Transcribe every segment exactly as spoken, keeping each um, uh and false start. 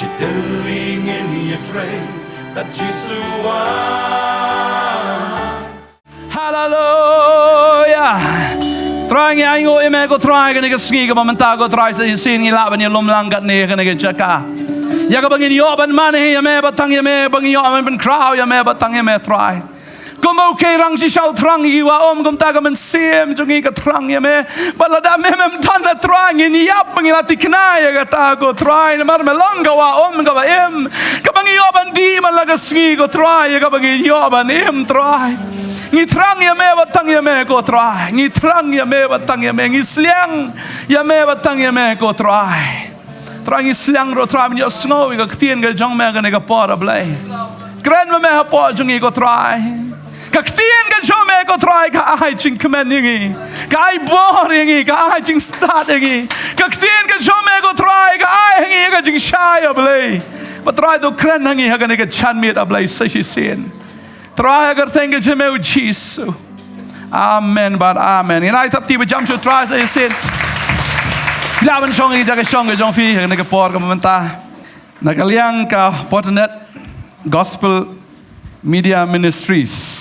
Shi tylli ngin ïatrei bad Jisu wan. Haleluya. Trai, ngi ainguh ïa me ko Trai, kane ka sngi kaba mynta ko Trai, sa shisien ngi lah ban ïalum lang katne kane ka jaka. Ïa kaba ngin ïoh ban mane ïa me bad tang ïa me, ba ngin ïoh ban pynkhraw ïa me bad tang ïa me Trai. Kumba u khei rang shisha u thrang ïa ki wah um, kumta ka mynsiem jong ngi ka thrang ïa me. Bad lada me mem don Trai, ngin ïap ba ngi la thikna ïa kata ko Trai. Namar me long ka wah um kaba im, kaba ngi ïoh ban dih man la ka sngi ko Trai, ïa kaba ngi ïoh ban im Trai. Ngi thrang ïa me bad tang ïa me ko Trai. Ngi thrang ïa me bad tang ïa me. Ngi sliang ïa me bad tang ïa me ko Trai. Trai, ngi sliang ruh Trai ban ïohsngew ïa ka ktien ka jong me kane ka por, A Blei. Kren ma me hapoh jong ngi ko Trai. Ka ktien ka jong me ko Trai ka ai jingkmen ïa ngi, ka ai bor ïa ngi, ka ai jingstad ïa ngi. Ka ktien ka jong me ko Trai ka ai ha ngi ka jingshai, A Blei. Bad Trai, to kren ha ngi ha kane ka janmiet, A Blei, sa shisien. Trai, ha ka kyrteng ka jong me u Jisu. Amen bad amen. Ngin ai thapti ba jam sha u Trai sa shisien. Phi lah ban shong ha ki jaka shong ka jong phi ha kane ka por kaba mynta. Na ka liang ka Porternet Gospel Media Ministries,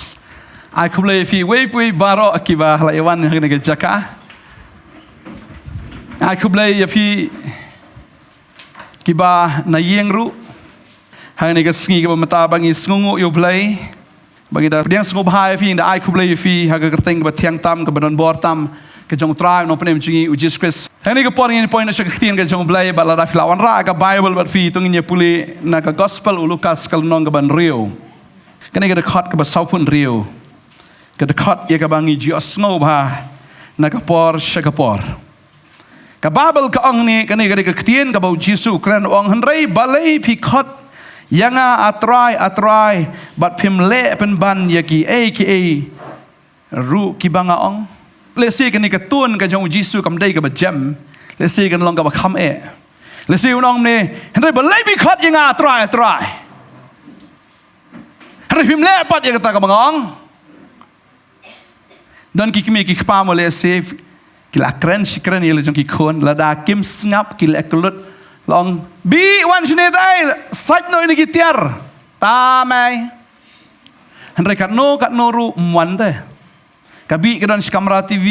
ai khublei ïa phi iwei pa iwei baroh kiba la ïa wan ha kane ka jaka. Ai khublei ïa phi kiba na ïing ruh ha kane ka sngi kaba mynta ba ngi sngewnguh ïa U Blei, ba ngi da pdiang sngewbha ïa phi, ngi da ai khublei ïa phi ha ka kyrteng kaba thiang tam, kaba don bor tam, ka jong U Trai Nongpynim jong ngi U Jisu Khrist. Ha kane ka por ngin poi noh sha ka ktien ka jong U Blei, bad lada phi la wanrah ka Baibl bad phi, to ngin ïa pule na ka Gospel u Lukas ka lynnong kaba hynriew. Kane ka dkhot kaba sawphew hynriew. Ka dkhot ïa kaba ngi ju ïohsngew bha na ka por sha ka por. Ka Baibl ka ong ne, kane ka dei ka ktien kaba U Jisu u kren, u ong, "Hynrei balei phi khot ïa nga, A Trai, A Trai, bad phim leh pynban ïa kiei kiei ruh kiba nga ong?" Lehse kane ka tone ka jong U Jisu kam dei kaba jem. Lehse kan long kaba kham eh. Lehse un ong ne, "Hynrei balei phi khot ïa nga, A Trai, A Trai, hynrei phim leh pat ïa kata kaba nga ong?" Don ki kmie ki kpa mo, lehse ki la kren shi kren ïa la jong ki khun, lada kim sngap ki leh kyllut, la ong, "Bih, wan shane, tai sait noh ïa ki tiar." Ta mai. Hynrei katno katno ruh ym wan te. Ka Bih ka don shi kamra T V.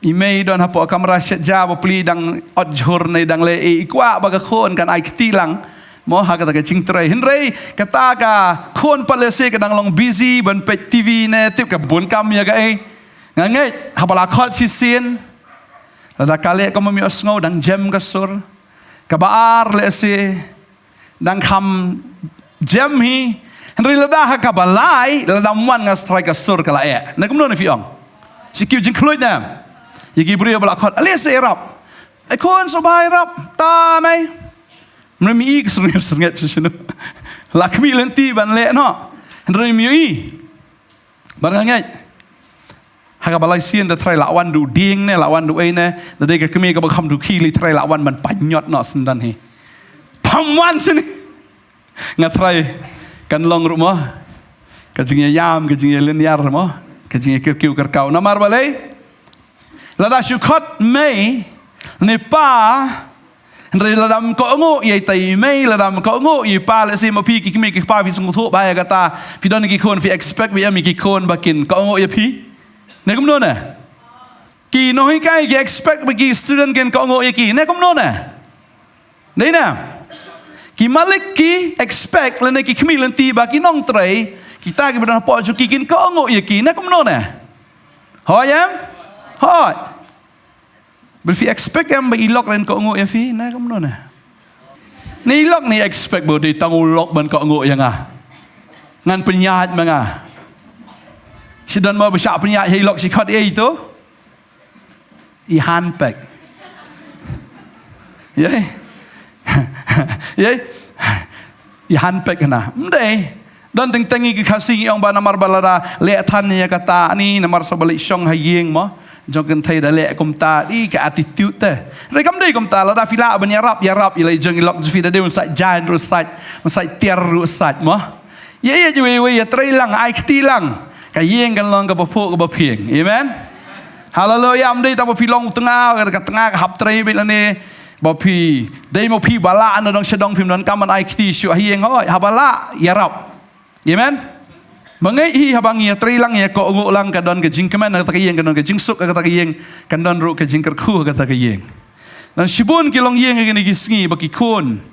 I mei don hapoh kamra shet ja bapli, dang ot jhur ne dang leh, i kwah ba ka khun kan ai kti lang mo ha kata ka jingtrei. Hynrei kata ka khun pat lehse ka dang long busy ban peit T V ne tip ka bun kam ïa kaei. Nga ngeit haba la khot shisien, lada ka leh kumba ym ïohsngew, dang jem ka sur. Kaba ar lehse dang kham jem hi. Hynrei lada ha kaba lai, lada ym wan, nga tharai ka sur ka la eh. Ne kumno ne phi ong? Shi kiew jingkhluit ne ïa ki briew ba la khot. Ale sa ïarap. Ai khun, sngewbha ïarap. Ta mai. Mrem i ka syrngit syrngit shi shino. La khmih lynti ban leh noh. Hynrei ym i. Bad nga ngeit ha kaba lai sien, da trai la wan da u dieng ne, la wan da u ei ne, da dei ka kmie kaba kham dukhi, lei trai la wan ban pynïot noh syndon hi. Pham wan shane. Nga trai kan long ruh mo ka jingïaïam, ka jingïalynñiar mo, ka jingïakyrkhu kyrkhu. Namar balei? Lada shu khot mei ne pa, hynrei lada ym kohnguh ïa ita i mei, lada ym kohnguh ïa i pa, lehse ma phi ki kmie ki kpa phi sngewthuh bha ïa kata, phi don ki khun, phi expect ba ïa ki khun ba kin kohnguh ïa phi? Ne kumno ne? Ki nonghikai ki expect ba ki student kin kohnguh ïa ki, ne kumno ne? Dei ne? Ki malik ki expect lane ki khmih lynti ba ki nongtrei, kita kiba don hapoh jong ki, kin kohnguh ïa ki, ne kumno ne? Hooid em? Hooid. Bad phi expect em ba i lok rin kohnguh ïa phi, ne kumno ne? Ne i lok ne expect ba dei tang u lok ban kohnguh ïa nga? Ngan pynïaid ma nga. Shi don mo ba shah pynïaid ha i lok, shi khot ei to? I handbag. Ïa. Ïa. I handbag na. Ym dei. Don teng teng ngi ki Khasi ngi ong ba namar ba lada leh than ïa kata ni, namar sa ba leit shong ha ïing mo jong kynthei da leh kumta, dei ka attitude te. Hynrei kam dei kumta, lada phi lah ban ïarap, ïarap ïa la i jong i lok jong phi, da dei un sait jain ruh sait, un sait tiar ruh sait mo. Ïa, ïa, iwei iwei ïa trei lang, ai kti lang. Ka ïing kan long kaba phuh kaba phieng. Amen. Haleluya. Ym dei tang ba phi long u tnga, ka tnga ka hap trei beit lane Ba phi dei mo phi ba lah na dong sha dong, phim donkam ban ai kti shuh ha ïing, hooid, haba lah ïarap. Amen. Ba ngi hi haba ngi ïatrei lang, ïakohnguh lang, ka don ka jingkmen ha kata ka ïing, ka don ka jingsuk ha kata ka ïing, ka don ruh ka jingkyrkhu ha kata ka ïing. Don shibun ki longïing ha kine ki sngi ba ki khun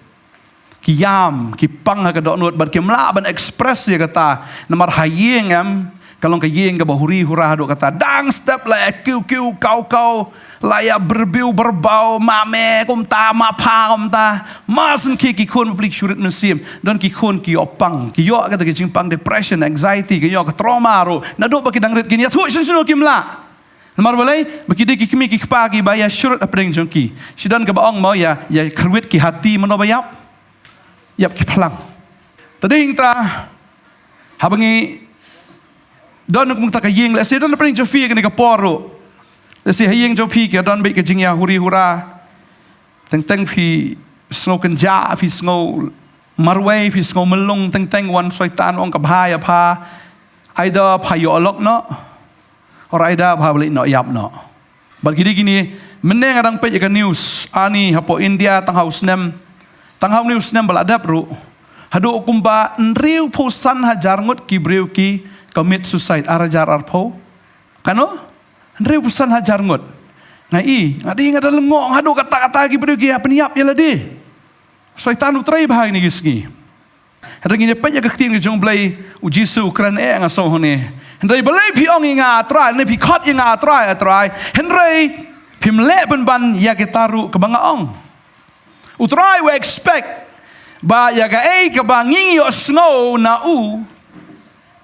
ki ïam, ki pang ha ka dohnud bad kim lah ban express ïa kata. Namar ha ïing em, ka long ka ïing kaba huri hura haduh katta. Dang step la ïa kiew kiew kaw kaw, la ïa byrbew byrbaw, mame kumta, mapha kumta. Mar shen ki, ki khun ba plie shuh rit mynsiem. Don ki khun ki ïoh pang, ki ïoh kata ka jingpang, depression, anxiety, ki ïoh ka trauma ruh. Naduh ba ki dang rit kin ïathuh shen shen kim lah. Namar balei? Ba ki dei ki kmie ki kpa kiba ïa shuh rit hapdeng jong ki. Shi don kaba ong mo, ïa, ïa kyrwit ki hati mano ba ïap. Ïap ki phlang. Te dei hangta, haba ngi don kum kata ka ïing, lehse don hapdeng jong phi kane ka por ruh. Lehse ha ïing jong phi ka don beit ka jingïahuri hura. Teng teng phi sngew kynjah, phi sngew marwei, phi sngew myllung, teng teng wan Soitan ong ka bha ïa pha. Either pha ïoh lok noh, or either pha leit noh ïap noh. Bad kine kine, mynne nga dang peit ïa ka news, ani hapoh India tang ha u snem, tang ha une u snem ba la dep ruh, haduh kumba hynriewphew san hajar ngut ki briew ki commit suicide, ar hajar arphew. Kano? Hynriewphew san hajar ngut. Nga i, nga dei nga da lyngngoh, haduh katta katta ki briew ki ïa pynïap ïa lade. Soitan u trei bha ha kine ki sngi. Hynrei ngin ïa peit ïa ka ktien ka jong U Blei, U Jisu u kren eh, nga sngew hangne. Hynrei balei phi ong ïa nga Trai, ne phi khot ïa nga Trai, Trai. Hynrei phim leh pynban ïa kita ruh kaba nga ong. U Trai u expect ba ïa kaei kaba ngi ïohsngew na u,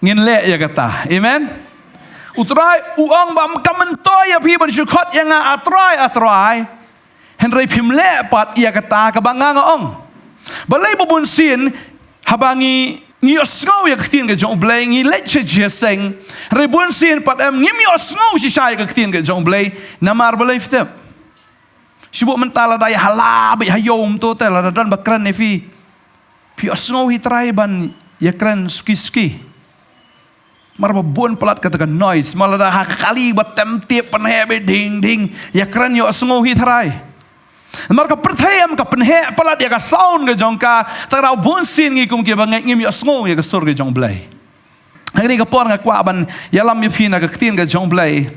ngin leh ïa kata. Amen. U Trai u ong ba kam myntoi ïa phi ban shu khot ïa nga Trai, Trai. Hynrei phim leh pat ïa kata kaba nga nga ong. Balei ba bun sien haba ngi, ngi ïohsngew ïa ka ktien ka jong U Blei, ngi leit sha jingïaseng. Hynrei bun sien pat em ngim ïohsngew shisha ïa ka ktien ka jong U Blei. Namar balei phi tip? Shu buh mynta lada ïa hala beit ha ïew mynta te, lada don ba kren ïa phi. Phi ïohsngew hi Trai ban ïa kren suki suki. Mar ba bun palat kata ka noise, mar lada ha ka kali ba tem tip pynheh beit ding ding, ïa kren ïohsngew hi Trai. Mar ka pyrthei em ka pynheh palat ïa ka sound ka jong ka, te ka daw bun sien ngi kum kiba ngeit ngim ïohsngew ïa ka sur ka jong U Blei. Ha kane ka por nga kwah ban ïalam ïa phi na ka ktien ka jong U Blei.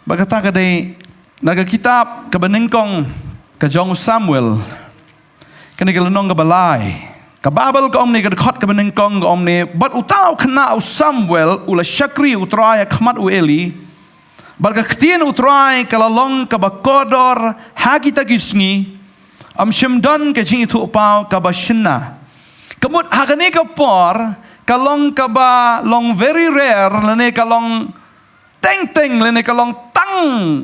Ba kata ka dei na ka kitab kaba nyngkong ka jong u Samuel. Kane ka lynnong kaba lai. Ka Baibl ka ong kumne, ka dkhot kaba nyngkong ka ong kumne: Bad uta u khynnah u Samuel u la shakri ïa U Trai ha khmat u Eli. Bad ka ktien U Trai ka la long kaba kordor ha kita ki sngi, ym shym don ka jingithuhpaw kaba shynna. Ka mut ha kane ka por ka long kaba long very rare, lane ka long teng teng, lane ka long tang,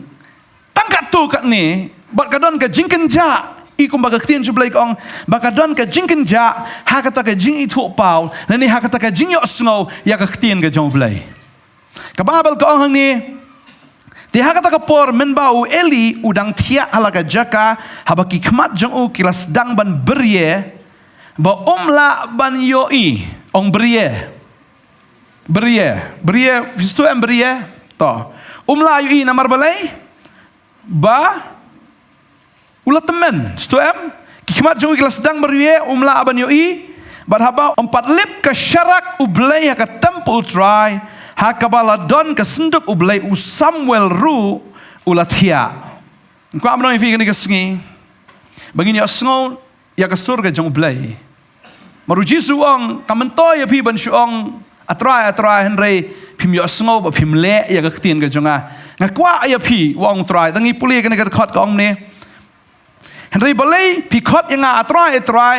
tang katto katne, bad ka don ka jingkynjah, i kumba ka ktien jong U Blei ka ong, ba ka don ka jingkynjah ha kata ka jingithuhpaw, lane ha kata ka jingïohsngew ïa ka ktien ka jong U Blei. Ka Baibl ka ong hangne: Te ha kata ka por mynba u Eli u dang thiah ha la ka jaka, haba ki khmat jong u ki la sdang ban brie, ba um lah ban ïohi. Ong brie. Brie. Brie, phi sngewthuh em brie? To. Um lah ïohi namar balei? Ba u la tymmen, sngewthuh em? Ki khmat jong u ki la sdang brie, um lah ban ïohi. Bad haba ym pat lip ka sharak U Blei ha ka templ U Trai, ha kaba la don ka synduk U Blei, u Samuel ruh u la thiah. Nga kwah ban ong ïa phi kane ka sngi ba ngin ïohsngew ïa ka sur ka jong U Blei. Namar U Jisu u ong, kam myntoi ïa phi ban shu ong A Trai, A Trai, hynrei phim ïohsngew bad phim leh ïa ka ktien ka jong nga. Nga kwah ïa phi, u ong U Trai. Tang ngi pule kane ka dkhot ka ong kumne: Hynrei balei phi khot ïa nga A Trai, A Trai,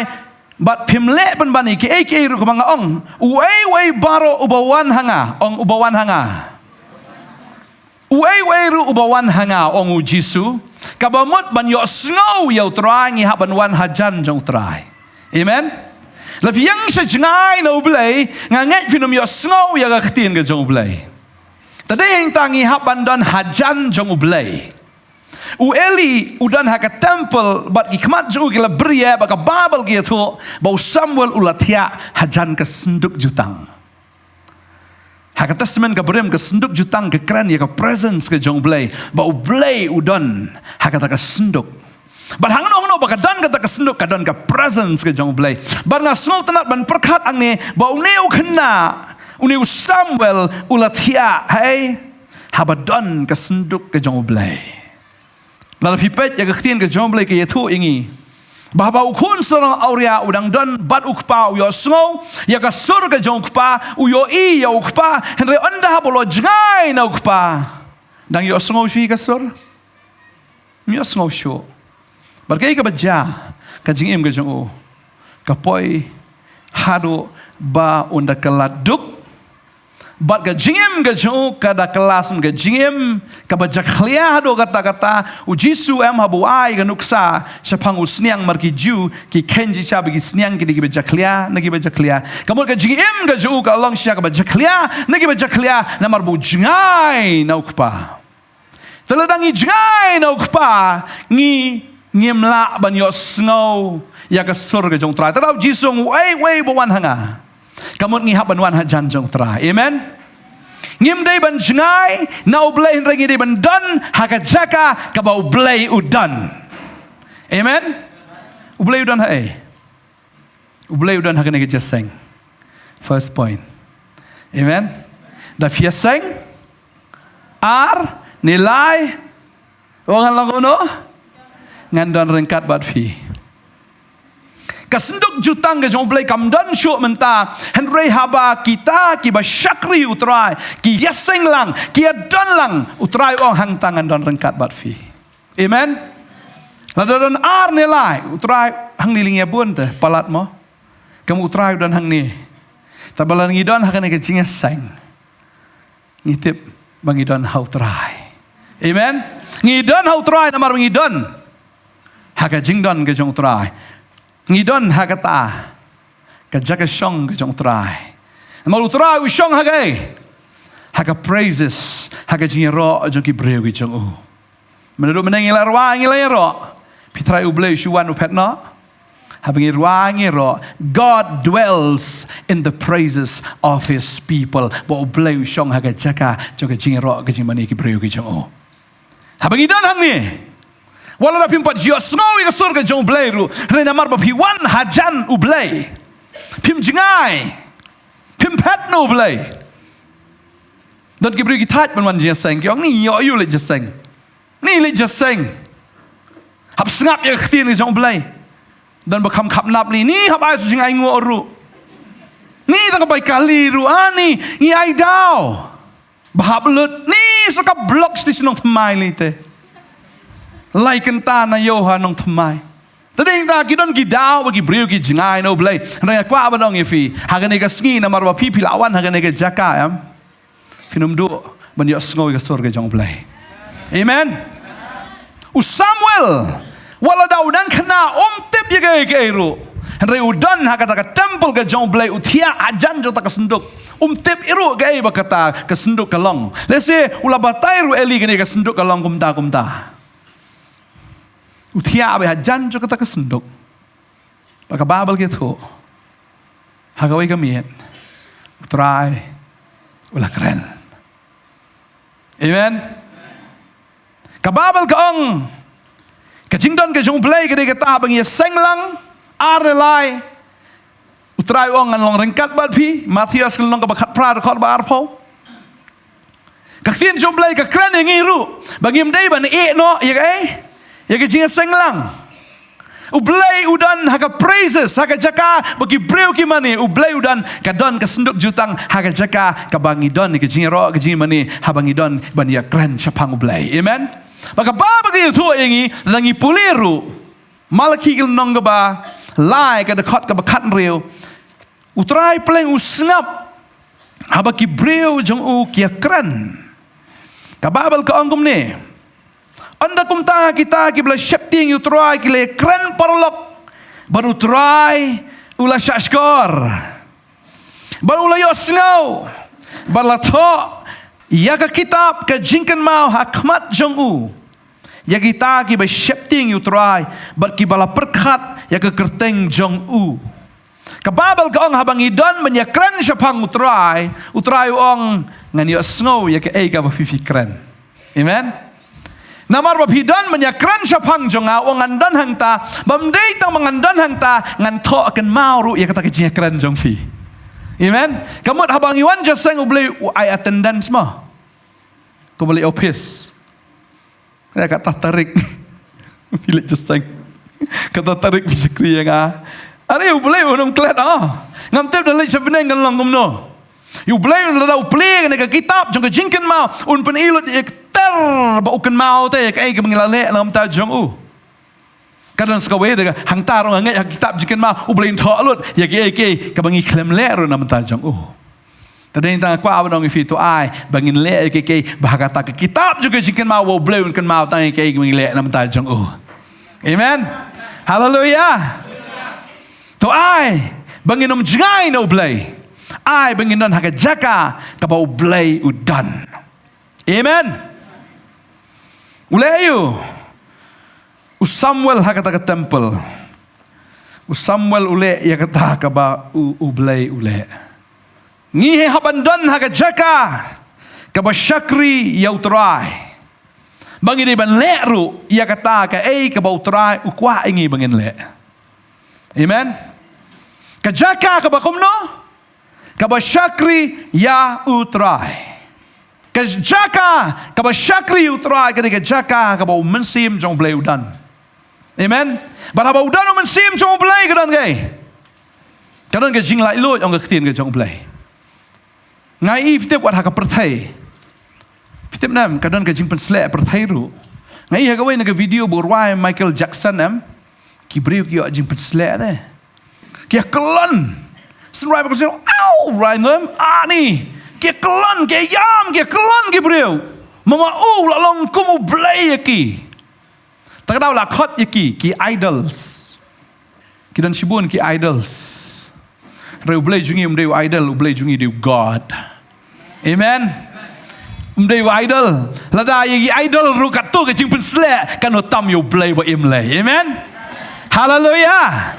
bad phim leh pynban ïa kiei kiei ruh kaba nga ong? Uei uei baroh uba wan ha nga, ong uba wan ha nga. Uei uei ruh uba wan ha nga, ong U Jisu, kaba mut ban ïohsngew ïa U Trai, ngi hap ban wan hajan jong U Trai. Amen. Lada phi ïeng sha jngai na U Blei, nga ngeit phin ym ïohsngew ïa ka ktien ka jong U Blei. Te dei hangta ngi hap ban don hajan jong U Blei. U Eli u don ha ka templ bad ki khmat jong u ki la brie, bad ka Baibl ka ïathuh ba u Samuel u la thiah hajan ka synduk jutang. Ha ka Testament kaba rim, ka synduk jutang ka kren ïa ka presence ka jong U Blei, ba U Blei u don ha kata ka synduk. Bad hangno hangno ba ka don kata ka synduk, ka don ka presence ka jong U Blei. Bad nga sngewtynnat ban pyrkhat hangne ba une u khynnah, une u Samuel u la thiah, hei, haba don ka synduk ka jong U Blei. Lada phi peit ïa ka ktien ka jong U Blei ka ïathuh ïa ngi ba haba u khun sarong awria u dang don bad u kpa, u ïohsngew ïa ka sur ka jong u kpa, u ïohi ïa u kpa, hynrei ynda haba u la jngai na u kpa, dang ïohsngew shuh ïa ka sur? Ym ïohsngew shuh. Bad kaei kaba jia, ka jingim ka jong u ka poi haduh ba un da kylla duk. Bad ka jingim ka jong u ka da kylla shen ka jingim kaba jakhlia haduh katta katta. U Jisu em, haba u ai ka nuksa shaphang u sniang, namar ki Jiw ki kheiñ shisha ba ki sniang ki dei kiba jakhlia na kiba jakhlia. Ka mut ka jingim ka jong u ka long shisha kaba jakhlia na kiba jakhlia namar ba u jngai na u kpa. Te lada ngi jngai na u kpa, ngi, ngim lah ban ïohsngew ïa ka sur ka jong U Trai. Te da u Jisu u ong, uei uei ba wan ha nga, ka mut ngi hap ban wan hajan jong U Trai. Amen. Ngim dei ban jngai na U Blei, hynrei ngi dei ban don ha ka jaka kaba U Blei u don. Amen. U Blei u don haei? U Blei u don ha kane ka jingïaseng. First point. Amen. Da phi ïaseng, ar ne lai, ong, ngan long kumno? Ngan don ryngkat bad phi. Ka synduk jutang ka jong U Blei kam don shuh mynta, hynrei haba kita kiba shakri U Trai ki ïaseng lang, ki ïadon lang, U Trai u ong, hangta ngan don ryngkat bad phi. Amen. Lada don ar ne lai, U Trai, hangne lei ngi ïa bun te palat mo. Ka mut U Trai u don hangne. Te ba lada ngi don ha kane ka jingïaseng, ngi tip ba ngi don ha U Trai. Amen. Ngi don ha U Trai namar ba ngi don ha ka jingdon ka jong U Trai. Ngi don ha kata ka jaka shong ka jong U Trai. Namar U Trai u shong ha kaei? Ha ka praises, ha ka jingïaroh jong ki briew ki jong u. Mynta mynne ngi la rwai, ngi la ïaroh, phi tharai U Blei u shu wan u phet noh? Haba ngi rwai ngi ïaroh, God dwells in the praises of his people. Ba U Blei u shong ha ka jaka jong ka jingïaroh ka jingmane ki briew ki jong u. Haba ngi don hangne, wat lada phim pat ïohsngew ïa ka sur ka jong U Blei ruh, hynrei namar ba phi wan hajan U Blei, phim jngai, phim phet na U Blei. Don ki briew ki thait ban wan jingïaseng, ki ong, ni ïoh ïa u leit jingïaseng. Ni leit jingïaseng. Hap sngap ïa ka ktien ka jong U Blei. Don ba kham khapnap ni, ni hap ai sa jingainguh ruh. Ni tang ka bai kali ruh, ah, ni, ngi ai daw ba hap lut, ni sa ka block station Nongthymmai lei te. Lai kynta na ïew ha Nongthymmai. Te dei ta ki don ki daw ba ki briew ki jngai na U Blei. Hynrei nga kwah ban ong ïa phi ha kane ka sngi, namar ba phi phi la wan ha kane ka jaka, em, phin ym duh ban ïohsngew ïa ka sur ka jong U Blei. Amen. U Samuel, wat lada u dang khynnah, um tip ïa kaei kaei ruh, hynrei u don ha kata ka temple ka jong U Blei, u thiah hajan jong kata ka synduk. Um tip ruh kaei ba kata ka synduk ka long. Lehse u la batai ruh Eli kane ka synduk ka long kumta kumta. U thiah beit hajan jong kata ka synduk. Bad ka Baibl ka ïathuh, ha kawei ka miet U Trai u la kren. Amen. Ka Baibl ka ong, ka jingdon ka jong U Blei ka dei kata, haba ngi ïaseng lang ar ne lai, U Trai u ong, ngan long ryngkat bad phi. Mathaios ka lynnong kaba khatphra, dkhot ba arphew. Ka ktien jong U Blei ka kren ïa ngi ruh ba ngim dei ban ïeh noh ïa kaei, ïa ka jingïaseng lang. U Blei u don ha ka praises, ha ka jaka ba ki briew ki mane. U Blei u don, ka don ka synduk jutang ha ka jaka kaba ngi don ïa ka jingïaroh, ka jingmane, haba ngi don ban ïakren shaphang U Blei. Amen. Bad ka Baibl ka ïathuh ïa ngi, lada ngi pule ruh Malaki ka lynnong kaba lai, ka dkhot kaba khathynriew, U Trai pleng u sngap haba ki briew jong u ki ïakren. Ka Baibl ka ong kumne, ynda kumta kita kiba la sheptieng ïa U Trai ki la ïakren paralok, bad U Trai u la shahshkor, bad u la ïohsngew, bad la thoh ïa ka kitab ka jingkynmaw ha khmat jong u, ïa kita kiba sheptieng ïa U Trai bad kiba la pyrkhat ïa ka kyrteng jong u. Ka Baibl ka ong, haba ngi don ban ïakren shaphang U Trai, U Trai u ong, ngan ïohsngew ïa kaei kaba phi phi kren. Amen. Namar ba phi don ban ïakren shaphang jong nga, u ong ngan don hangta, bym dei tang ba ngan don hangta, ngan thoh kynmaw ruh ïa kata ka jingïakren jong phi. Amen. Ka mut haba ngi wan jingïaseng U Blei u ai attendance mo. Kumba leit office. Ïa kata tarik. Phi leit jingïaseng. Kata tarik phi shakri ïa nga. Are U Blei un ym klet ah. Ngam tip da leit sha bneng kan long kumno. Ïa U Blei un lada u plie kane ka kitab jong ka jingkynmaw, un pyni lut ïa ka ter ba u kynmaw te ïa kaei kaba ngi la leh na ka bynta jong u. Ka don sa kawei de ka, hangta ruh nga ngeit ha ka kitab jingkynmaw U Blei un thoh lut ïa kiei kiei kaba ngi khlem leh ruh na ka bynta jong u. Te dei tang nga kwah ban ong ïa phi, to ai ba ngin leh ïa kiei kiei ba ha kata ka kitab jong ka jingkynmaw ba U Blei un kynmaw tang ïa kiei kaba ngi leh na ka bynta jong u. Amen. Haleluia. To ai ba ngin ym jngai na U Blei. Ai ba ngin don ha ka jaka kaba U Blei u don. Amen. U leh aïu u Samuel ha kata ka temple? U Samuel u leh ïa kata kaba u, U Blei u leh. Ngi hi hap ban don ha ka jaka kaba shakri ïa U Trai. Ba ngi dei ban leh ruh ïa kata kaei kaba U Trai u kwah ïa ngi ba ngin leh. Amen. Ka jaka kaba kumno? Kaba shakri ïa U Trai. Ka jaka kaba shakri ïa U Trai ka dei ka jaka kaba u Mynsiem jong U Blei u don. Amen. Bad haba u don u Mynsiem jong U Blei ka don kaei? Ka don ka jinglaitluid, ong ka ktien ka jong U Blei. Nga i, phi tip wat ha ka pyrthei, phi tip ne em, ka don ka jingpynsleh pyrthei ruh. Nga i ha kawei na ka video ba u rwai Michael Jackson em. Ki briew ki ïoh jingpynsleh te. Ki ïa kyllon. Sngewbha ba ka sngewbha, au, rwai ngam, ani. Ki ïa kyllon, ki ïa ïam, ki ïa kyllon ki briew. Mama u la long kum U Blei ïa ki. Te ka daw la khot ïa ki, ki idols. Ki don shibun ki idols. Hynrei U Blei jong ngi um dei u idol, U Blei jong ngi dei u God. Amen. Um dei u idol. Lada ïa ki idol ruh katto ka jingpynsleh, kan ym tam ïa U Blei ba im lei. Amen. Haleluia.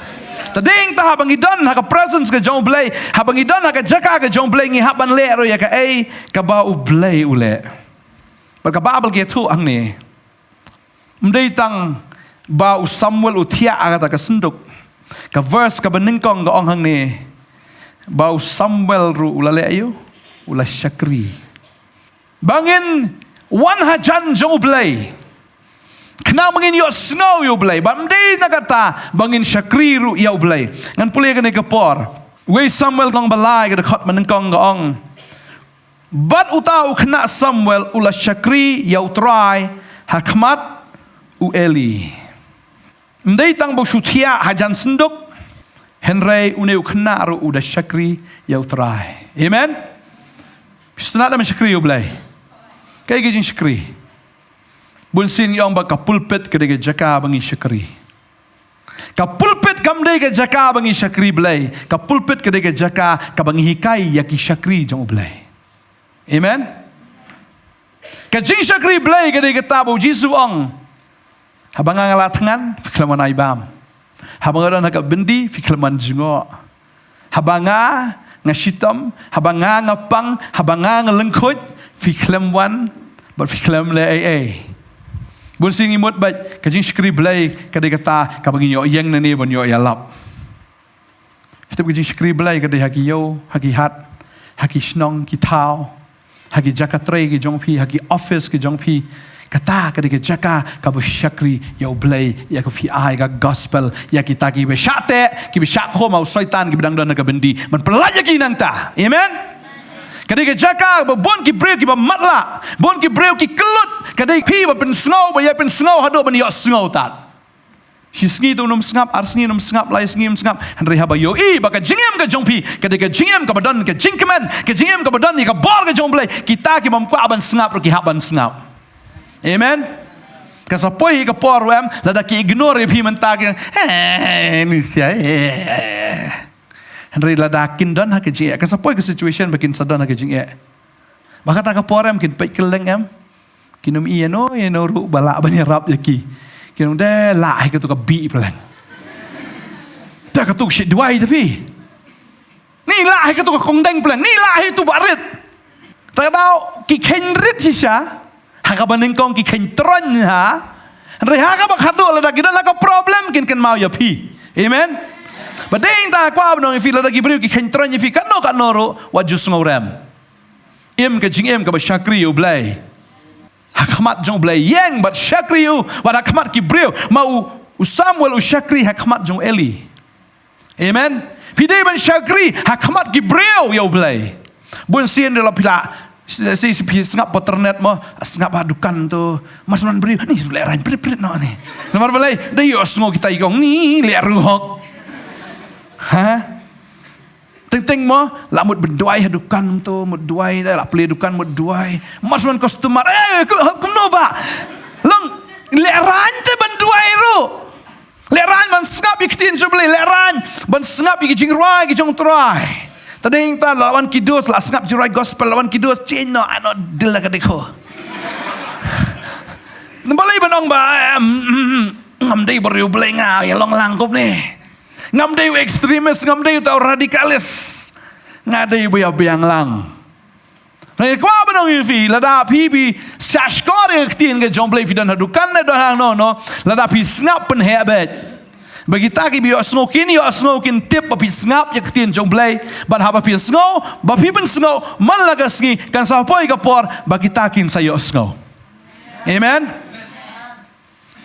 Te dei tang haba ngi don ha ka presence ka jong U Blei, haba ngi don ha ka jaka ka jong U Blei, ngi hap ban leh ruh ïa kaei kaba U Blei u leh. Bad ka Baibl ka ïathuh hangne. Ym dei tang ba u Samuel u thiah ha kata ka synduk. Ka verse kaba nyngkong ka ong hangne ba u Samuel ruh u la leh aïu? U la shakri. Ba ngin wan hajan jong U Blei. Khnang ba ngin ïohsngew ïa U Blei. Bad ym dei na kata ba ngin shakri ruh ïa U Blei. Ngan pule kane ka por. Wei Samuel lynnong ba lai ka dkhot ba nyngkong ka ong. Bad uta u khynnah Samuel u la shakri ïa U Trai ha khmat u Eli. Ym dei tang ba u shu thiah hajan synduk, hynrei une u khynnah ruh u da shakri ïa U Trai. Amen. Phi sngewtynnat da ban shakri ïa U Blei? Kaei ka jingshakri? Bun sien ngi ong ba ka pulpit ka dei ka jaka ba ngi shakri. Ka pulpit kam dei ka jaka ba ngi shakri Blei. Ka pulpit ka dei ka jaka kaba ngi hikai ïa ki shakri jong U Blei. Amen. Ka jingshakri Blei ka dei kata ba U Jisu u ong, haba nga nga la thngan, phi khlem wan ai bam. Haba nga don ha ka byndi, phi khlem wan jngoh. Haba nga nga shitom, haba nga nga pang, haba nga nga lyngkhuid, phi khlem wan bad phi khlem leh ei ei. Bun sien ngi mut ba ka jingshakri Blei ka dei kata kaba ngi ïoh ïeng nangne ban ïoh ïalap. Phi tip, ka jingshakri Blei ka dei ha ki ïew, ha ki hat, ha ki shnong ki thaw, ha ki jaka trei ki jong phi, ha ki office ki jong phi. Kata ka dei ka jaka kaba shakri ïa U Blei, ïa ka, phi ai ka gospel ïa kita kiba shah teh, kiba shah khum ha u Soitan, kiba dang don ha ka byndi. Ban pyllait ïa ki nangta. Amen. Ka dei ka jaka ba bun ki briew kiba matlah, bun ki briew ki kyllut. Ka dei phi ban pynsngew, ba ïa pynsngew haduh ban ïohsngew tad. Shi sngi te un ym sngap, ar sngi un ym sngap, lai sngi un ym sngap. Hynrei haba ïohi ba ka jingim ka jong phi ka dei ka jingim kaba don ka jingkmen, ka jingim kaba don ïa ka bor ka jong U Blei, kita ki bym kwah ban sngap ruh ki hap ban sngap. Amen. Kan sa poi ka por, em, lada ki ignore ïa phi mynta ki, eh, ni sia, eh. Hynrei lada kin don ha ka jingeh, kan sa poi ka situation ba kin sa don ha ka jingeh. Ba kata ka por, em, kin peit kylleng, em. Kin ym ïoh ïano ïano ruh ba lah ban ïarap ïa ki. Kin ong, "Dei lah hi kato ka bih pleng. Dei kato ka shit duwai tapi. Ni lah hi kato ka kongdeng pleng. Ni lah hi tu ba rit." Te ka daw ki kheiñ rit shisha. Ha kaba nyngkong ki kheiñ troiñ ha. Hynrei ha kaba khatduh lada ki don ha ka problem kin kynmaw ïa phi. Amen. Ba dei tang ha kaba nyngkong ïa phi lada ki briew ki kheiñ troiñ ïa phi katno katno ruh wat ju sngew rem. Im ka jingim kaba shakri ïa U Blei. Ha khmat jong U Blei ïeng bad shakri ïa u, wat ha khmat ki briew ma u, u Samuel u shakri ha khmat jong Eli. Amen. Phi dei ban shakri ha khmat ki briew ïa U Blei. Bun sien de la phi la si, si, si phi sngap internet mo, sngap ha dukan tu, mas man briew ni leh rain prit prit no ni. Namar balei dei ïohsngew kita i kong ni leh ruh hok. Ha? Teng teng mo la mut ban duwai ha dukan tu, mut duwai da la plie dukan mut duwai. Mas man customer eh ku hok kumno ba. Long leh rain te ban duwai ruh. Leh rain ban sngap ïa ki ktien jong U Blei, leh rain ban sngap ïa ki jingrwai ki jong U Trai. Ta dei ta la wan ki dos la sngap jingrwai gospel la wan ki dos chin no ano dil la ka dekho. Nambalei ban ong ba em, em, em, ngam dei briew U Blei nga ïa long lang kup ni. Ngam dei u extremist, ngam dei u tau radicalist. Nga dei u ba ïa biang lang. Hynrei kaba nyngkong ïa phi, lada phi phi shah shkor ïa ka ktien ka jong U Blei phi don ha dukan ne don hangno no, lada phi sngap pynheh beit. Ba kita ki ba ïohsngew kin ïohsngew kin tip ba phi sngap ïa ka ktien jong U Blei, bad haba phi sngew, ba phi pynsngew, man la ka sngi, kan sa poi ka por, ba kita kin sa ïohsngew. Amen.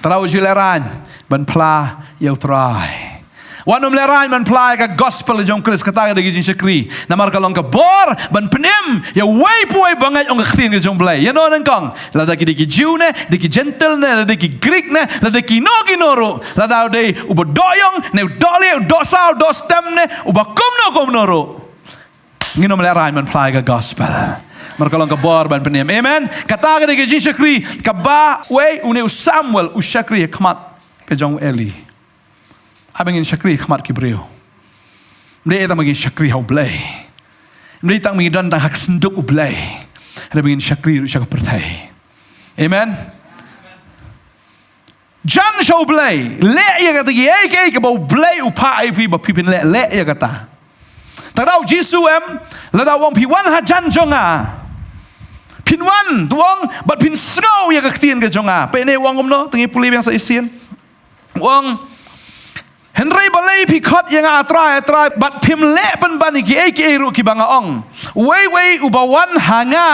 Tara u ju leh rain ban phla ïa U Trai. Wat nym leh rain ban phla ïa ka gospel jong U Khrist kata ka dei ka jingshakri. Namar ka long ka bor ban pynim ïa uwei pa uwei ba ngeit ong ka ktien ka jong U Blei. Ïa no nyngkong. Lada ki dei ki Jiw ne, dei ki Jentil ne, lada dei ki Grik ne, lada dei kino kino ruh. Lada u dei uba dohïong ne, u dohlieh, u dohsaw, u dohstem ne, uba kumno kumno ruh. Ngin ym leh rain ban phla ïa ka gospel. Namar ka long ka bor ban pynim. Amen. Kata ka dei ka jingshakri kaba wei une u Samuel u shakri ha khmat ka jong u Eli. Haba ngin shakri ha khmat ki briew. Ym dei tang ba ngin shakri ha U Blei. Ym dei tang ba ngin don tang ha ka synduk U Blei. Hynrei ba ngin shakri ruh sha ka pyrthei. Amen. Jan sha U Blei, leh ïa kata kiei kiei kaba U Blei u phah ïa phi ba phi phin leh, leh ïa kata. Tang da u Jisu em, lada u ong phi wan hajan jong nga. Phin wan, u ong, bad phin sngew ïa ka ktien ka jong nga. Peit ne u ong kumno, tang ïa pule biang sa shisien. U ong, hynrei balei phi khot ïa nga Trai, Trai, bad phim leh pynban ïa kiei kiei ruh kiba nga ong. Uwei uwei uba wan ha nga,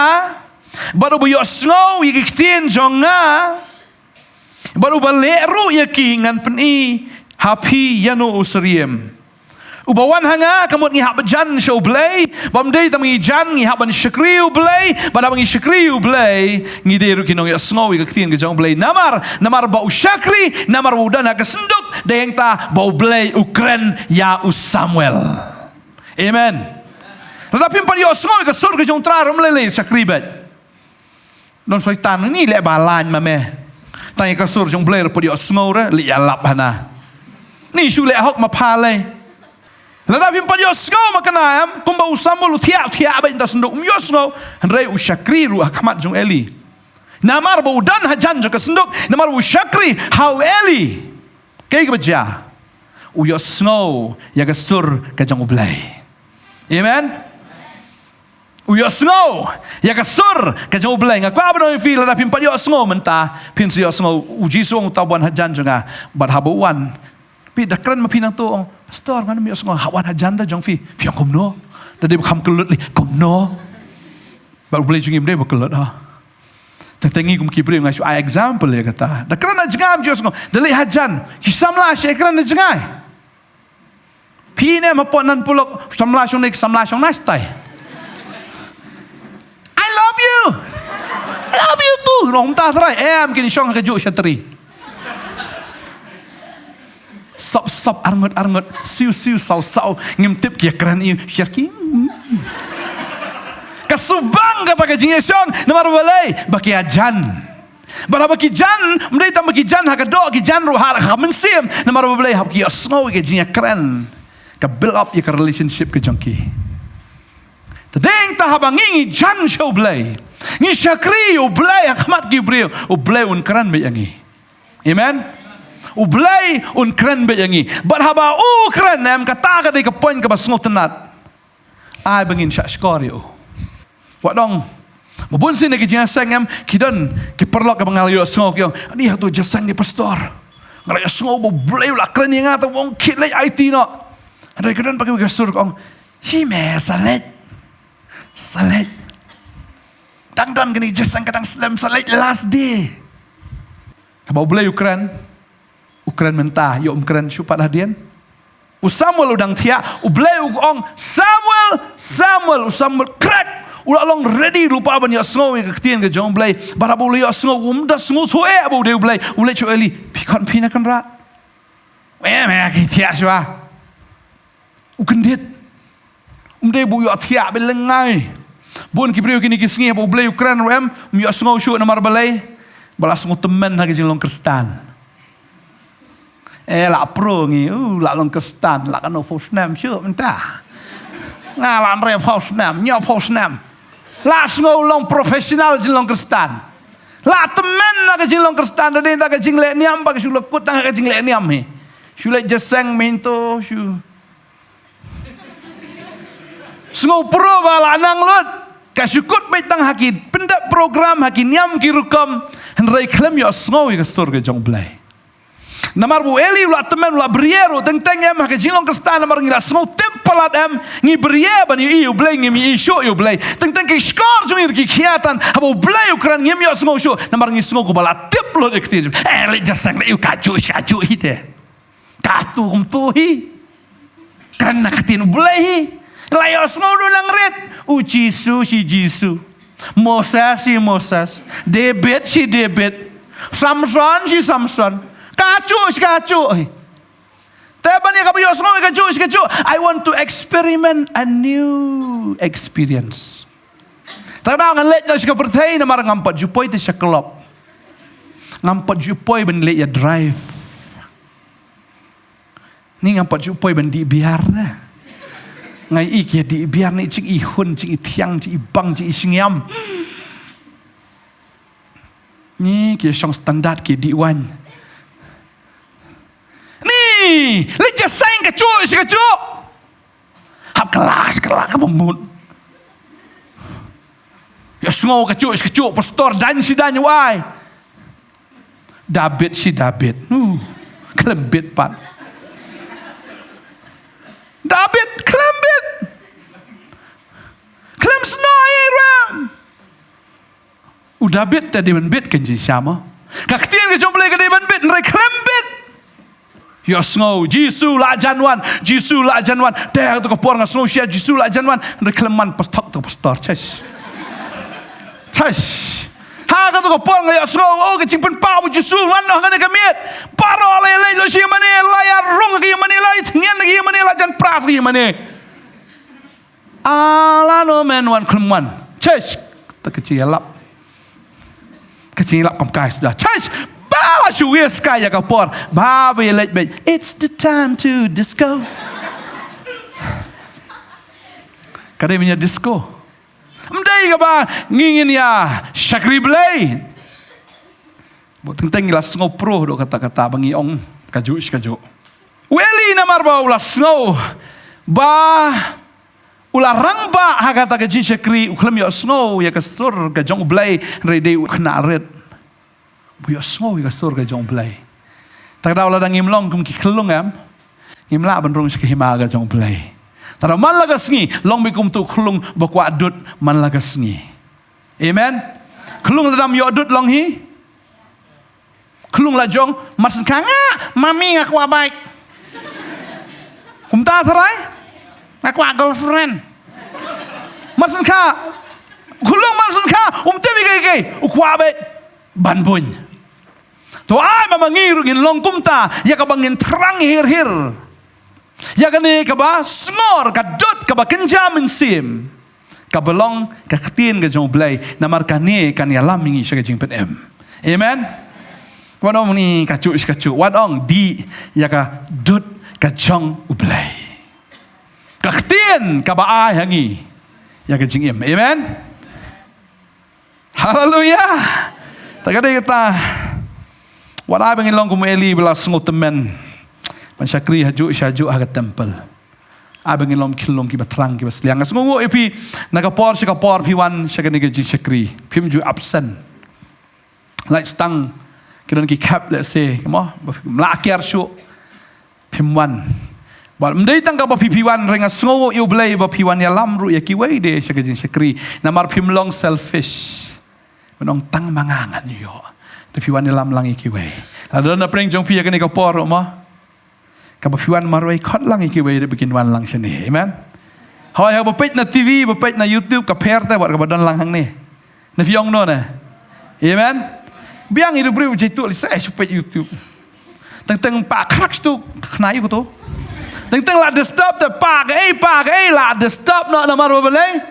bad uba ïohsngew ïa ki ktien jong nga. Bad uba leh ruh ïa ki ngan pyni ha phi ïano u syriem. Uba wan ha nga ka mut ngi hap ban jan sha U Blei, bym dei tang ngi jan ngi hap ban shakri U Blei, bad haba ngi shakri U Blei, ngi dei ruh ki nongïohsngew ïa ka ktien ka jong U Blei. Namar, namar ba u shakri, namar ba u don ha ka synduk, dei hangta ba U Blei u kren ïa u Samuel. Amen. Lada phim pat ïohsngew ïa ka sur ka jong U Trai ruh ym lei lei shakri beit. Don Soitan ni leh ba lain ma me. Tang ïa ka sur jong U Blei ruh pat ïohsngew re leh ïalap hana. Ni shu leh hok ma pha lei. Lada phim pat ïohsngew ma kane em kumba u Samuel u thiah thiah beit na ka synduk um ïohsngew. Hynrei u shakri ruh ha khmat jong Eli. Namar ba u don hajan jong ka synduk namar u shakri ha u Eli. Kaei kaba jia. U ïohsngew ïa ka sur ka jong U Blei. Amen. U ïohsngew ïa ka sur ka jong U Blei. Nga kwah ban ong ïa phi lada phim pat ïohsngew mynta phin sa ïohsngew u Jisu u ong uta u wan hajan jong nga. Bad haba u wan phi da kren ma phi nangta u ong pastor ngan ym ïohsngew ha wan hajan da jong phi. Phi ong kumno? Da dei ba kham kyllut lei kumno? Bad U Blei jong ngi ym dei ba kyllut ha. Tang tang ngi kum ki briew nga shu ai example ïa kata. Da kren na jngai ym ju ïohsngew. Da leit hajan ki samla shu kren na jngai. Phi ne ma pot nan pulok samla shong ne samla shong na stai. I love you. I love you too. Nong ta trai em kin shong ka juk shatri. Sop sop arngut arngut siu siu sau sau ngim tip ki kren i sharki. Ka subang kata ka jingïashong namar balei ba ki hajan. Bad haba ki jan, ym dei tang ba ki jan ha ka doh ki jan ruh ha ka mynsiem. Namar ba balei haba ki ïohsngew ïa ka jingïakren. Ka build up ïa ka relationship ka jong ki. Te dei ta haba ngi ngi jan sha U Blei. Ngi shakri U Blei ha khmat ki briew. U Blei un kren beit ïa ngi. Amen. U Blei un kren beit ïa ngi. Bad haba u kren em kata ka dei ka point kaba sngewtynnat. Ai ba ngin shah shkor ïa u. Wat dang Ba bun sien na ki jingïaseng em, ki don ki paralok kiba nga la ïohsngew ki ong, ani hato jingïaseng ni pastor. Nga la ïohsngew ba U Blei u la kren ïa nga, te u ong khie leit aiti noh. Hynrei ki don pat kiwei ki sur ki ong, shi me sa leit. Sa leit. Dang don kane ka jingïaseng ka dang slem, sa leit last day. Haba U Blei u kren, u kren mynta, ïoh um kren shuh pat hadien. U Samuel u dang thiah, U Blei u ong, Samuel, Samuel, u Samuel khreh. U la long ready lypa ban ïohsngew ïa ka ktien ka jong U Blei. Bad haba u la ïohsngew, um da sngewthuh eh ba u dei U Blei. U leit sha u Eli, phi khot phi na kynrad. Em, em, ki thiah shuwa. U kyndit. Um dei ba u ïohthiah beit lyngngai. Bun ki briew kine ki sngi haba U Blei u kren ruh em, um ïohsngew shuh namar balei? Ba la sngewtymmen ha ka jinglong Khristan. Eh, la pro ngi, uh, la long Khristan, la katno phew snem shuh mynta. Nga la hynriewphew snem, hynñiewphew snem. La sngew long professional jinglong Khristan. La tymmen na ka jinglong Khristan, da dei da ka jingleh niam ba ka shu la kut tang ka jingleh niam hi. Shu leit jingïaseng mynta shu. Sngewpro ba la nang lut. Ka shu kut beit tang ha ki pyndep program, ha ki niam ki rukom. Hynrei khlem ïohsngew ïa ka sur ka jong U Blei. Namar ba u Eli u la tymmen, u la briew ruh, teng teng em ha ka jinglong Khristan, namar ngi la sngew tip palat em, ngi briew ban ïohi ïa U Blei, ngim ïohi shuh ïa U Blei. Teng teng ki shkor jong ngi ruh ki khia tan, haba U Blei u kren ngim ïohsngew shuh, namar ngi sngew kumba la tip lut ïa ka ktien. Eh, leit jingïaseng, leit ïa u kajuh, kajuh hi te. Katu kumtu hi. Kan na ka ktien U Blei hi. La ïohsngew ruh nang rit. U Jisu shi Jisu. Moses shi Moses. David shi David. Samson shi Samson. Kajuh shi kajuh hi. Te ban ïa kaba ïohsngew kajuh shi kajuh, I want to experiment a new experience. Te ngan leit noh sha ka pyrthei namar ngam pat ju poi te sha club. Ngam pat ju poi ban leit ïa drive. Ni ngam pat ju poi ban dih biar ne. Nga i ki dih biar ni jing i hun, jing i thiang, jing i bang, jing i shngiam. Ni ki shong standard ki dih wine. Ni, leit jingïaseng kajuh shi kajuh. Hap klas klas ka bamut. Ïohsngew kajuh shi kajuh, pastor dang shi dang wai. David shi David. Uh, khlem bit pat. David khlem bit. Khlem snoh ïa i Ram. U David te dei ban bit kan jingshisha mo. Ka ktien ka jong U Blei ka dei ban bit, hynrei khlem bit. Ïohsngew, Jisu la jan wan, Jisu la jan wan. Te ha kato ka por nga sngew shai Jisu la jan wan, hynrei khlem man pastor, to pastor. Chais. Chais. Ha kato ka por nga ïohsngew, oh, ka jingpynpaw ba Jisu wan noh ha kane ka miet. Baroh la ïaleit noh sha ïingmane, la ïarung ha ka ïingmane, la ïathngen ha ka ïingmane, la jan pra ha ka ïingmane. Ala no men wan khlem wan. Church. Ta ka jingïalap. Ka jingïalap kam kai suda. Church. Ba la shu wies kai ïa ka por. Ba ba ïaleit beit. It's the time to disco. Ka dei mynta disco. Ym dei kaba ngi ngin ïa shakri Blei. Bad teng teng ngi la sngew pruh dei kata kata ba ngi ong kajuh shi kajuh. U Eli namar ba u la sngew ba u la rangbah ha kata ka jingshakri, u khlem ïohsngew ïa ka sur ka jong U Blei, hynrei dei u khynnah rit. U ïohsngew ïa ka sur ka jong U Blei. Te ka daw lada ngim long kum ki khyllung em, ngim lah ban rung sha ka hima ka jong U Blei. Te ka daw man la ka sngi long beit kum uto u khyllung ba kwah dud man la ka sngi. Amen. Khyllung lada ym ïoh dud long hi. Khyllung la jong, mar sngewthuh nga, mummy nga kwah bike. Kumta tharai? Nga kwah girlfriend. Mar sngewthuh. Khyllung mar sngewthuh, um tip ïa kiei kiei, u kwah beit ban bun. To ai ba ma ngi ruh ngin long kumta, ïa kaba ngin thrang hir hir. Ïa kane kaba sngor, ka dud kaba kynja mynsiem. Kaba long ka ktien ka jong U Blei, namar kane kan ïalam ïa ngi sha ka jingpynim. Amen. Wat ong ni kajuh shi kajuh, wat ong dih ïa ka dud ka jong U Blei. Ka ktien kaba ai ha ngi ïa ka jingim. Amen. Haleluia. Ta ka dei kata. Wat ai ba ngin long kum u Eli ba la sngewtymmen ban shakri hajuh shajuh ha ka temple. Ai ba ngin long ki long kiba thrang kiba sliang. Nga sngewnguh ïa phi, na ka por sha ka por phi wan sha kane ka jingshakri. Phim ju absent. Lait stang ki don ki khep lehse, mo, ba phim lah kiar shuh. Phim wan. Bad ym dei tang kaba phi phi wan, hynrei nga sngewnguh ïa U Blei ba phi wan ïalam ruh ïa kiwei de sha ka jingshakri. Namar phim long selfish. Ban ong tang ma nga ngan ïoh. Te phi wan ïalam lang ïa kiwei. Lada don na pdeng jong phi ïa kane ka por ruh mo. Kaba phi wan marwei khot lang ïa kiwei ruh ba kin wan lang shane. Amen. Hooid, haba peit na T V, ba peit na YouTube, ka pher te wat kaba don lang hangne. Na phi ong no ne. Amen. Biang ïa u briew jaitu lisa eh shu peit YouTube. Teng teng pa khrak stu khnai ko to. Teng teng la disturb te pa ka ei pa ka ei la disturb noh namar ba balei.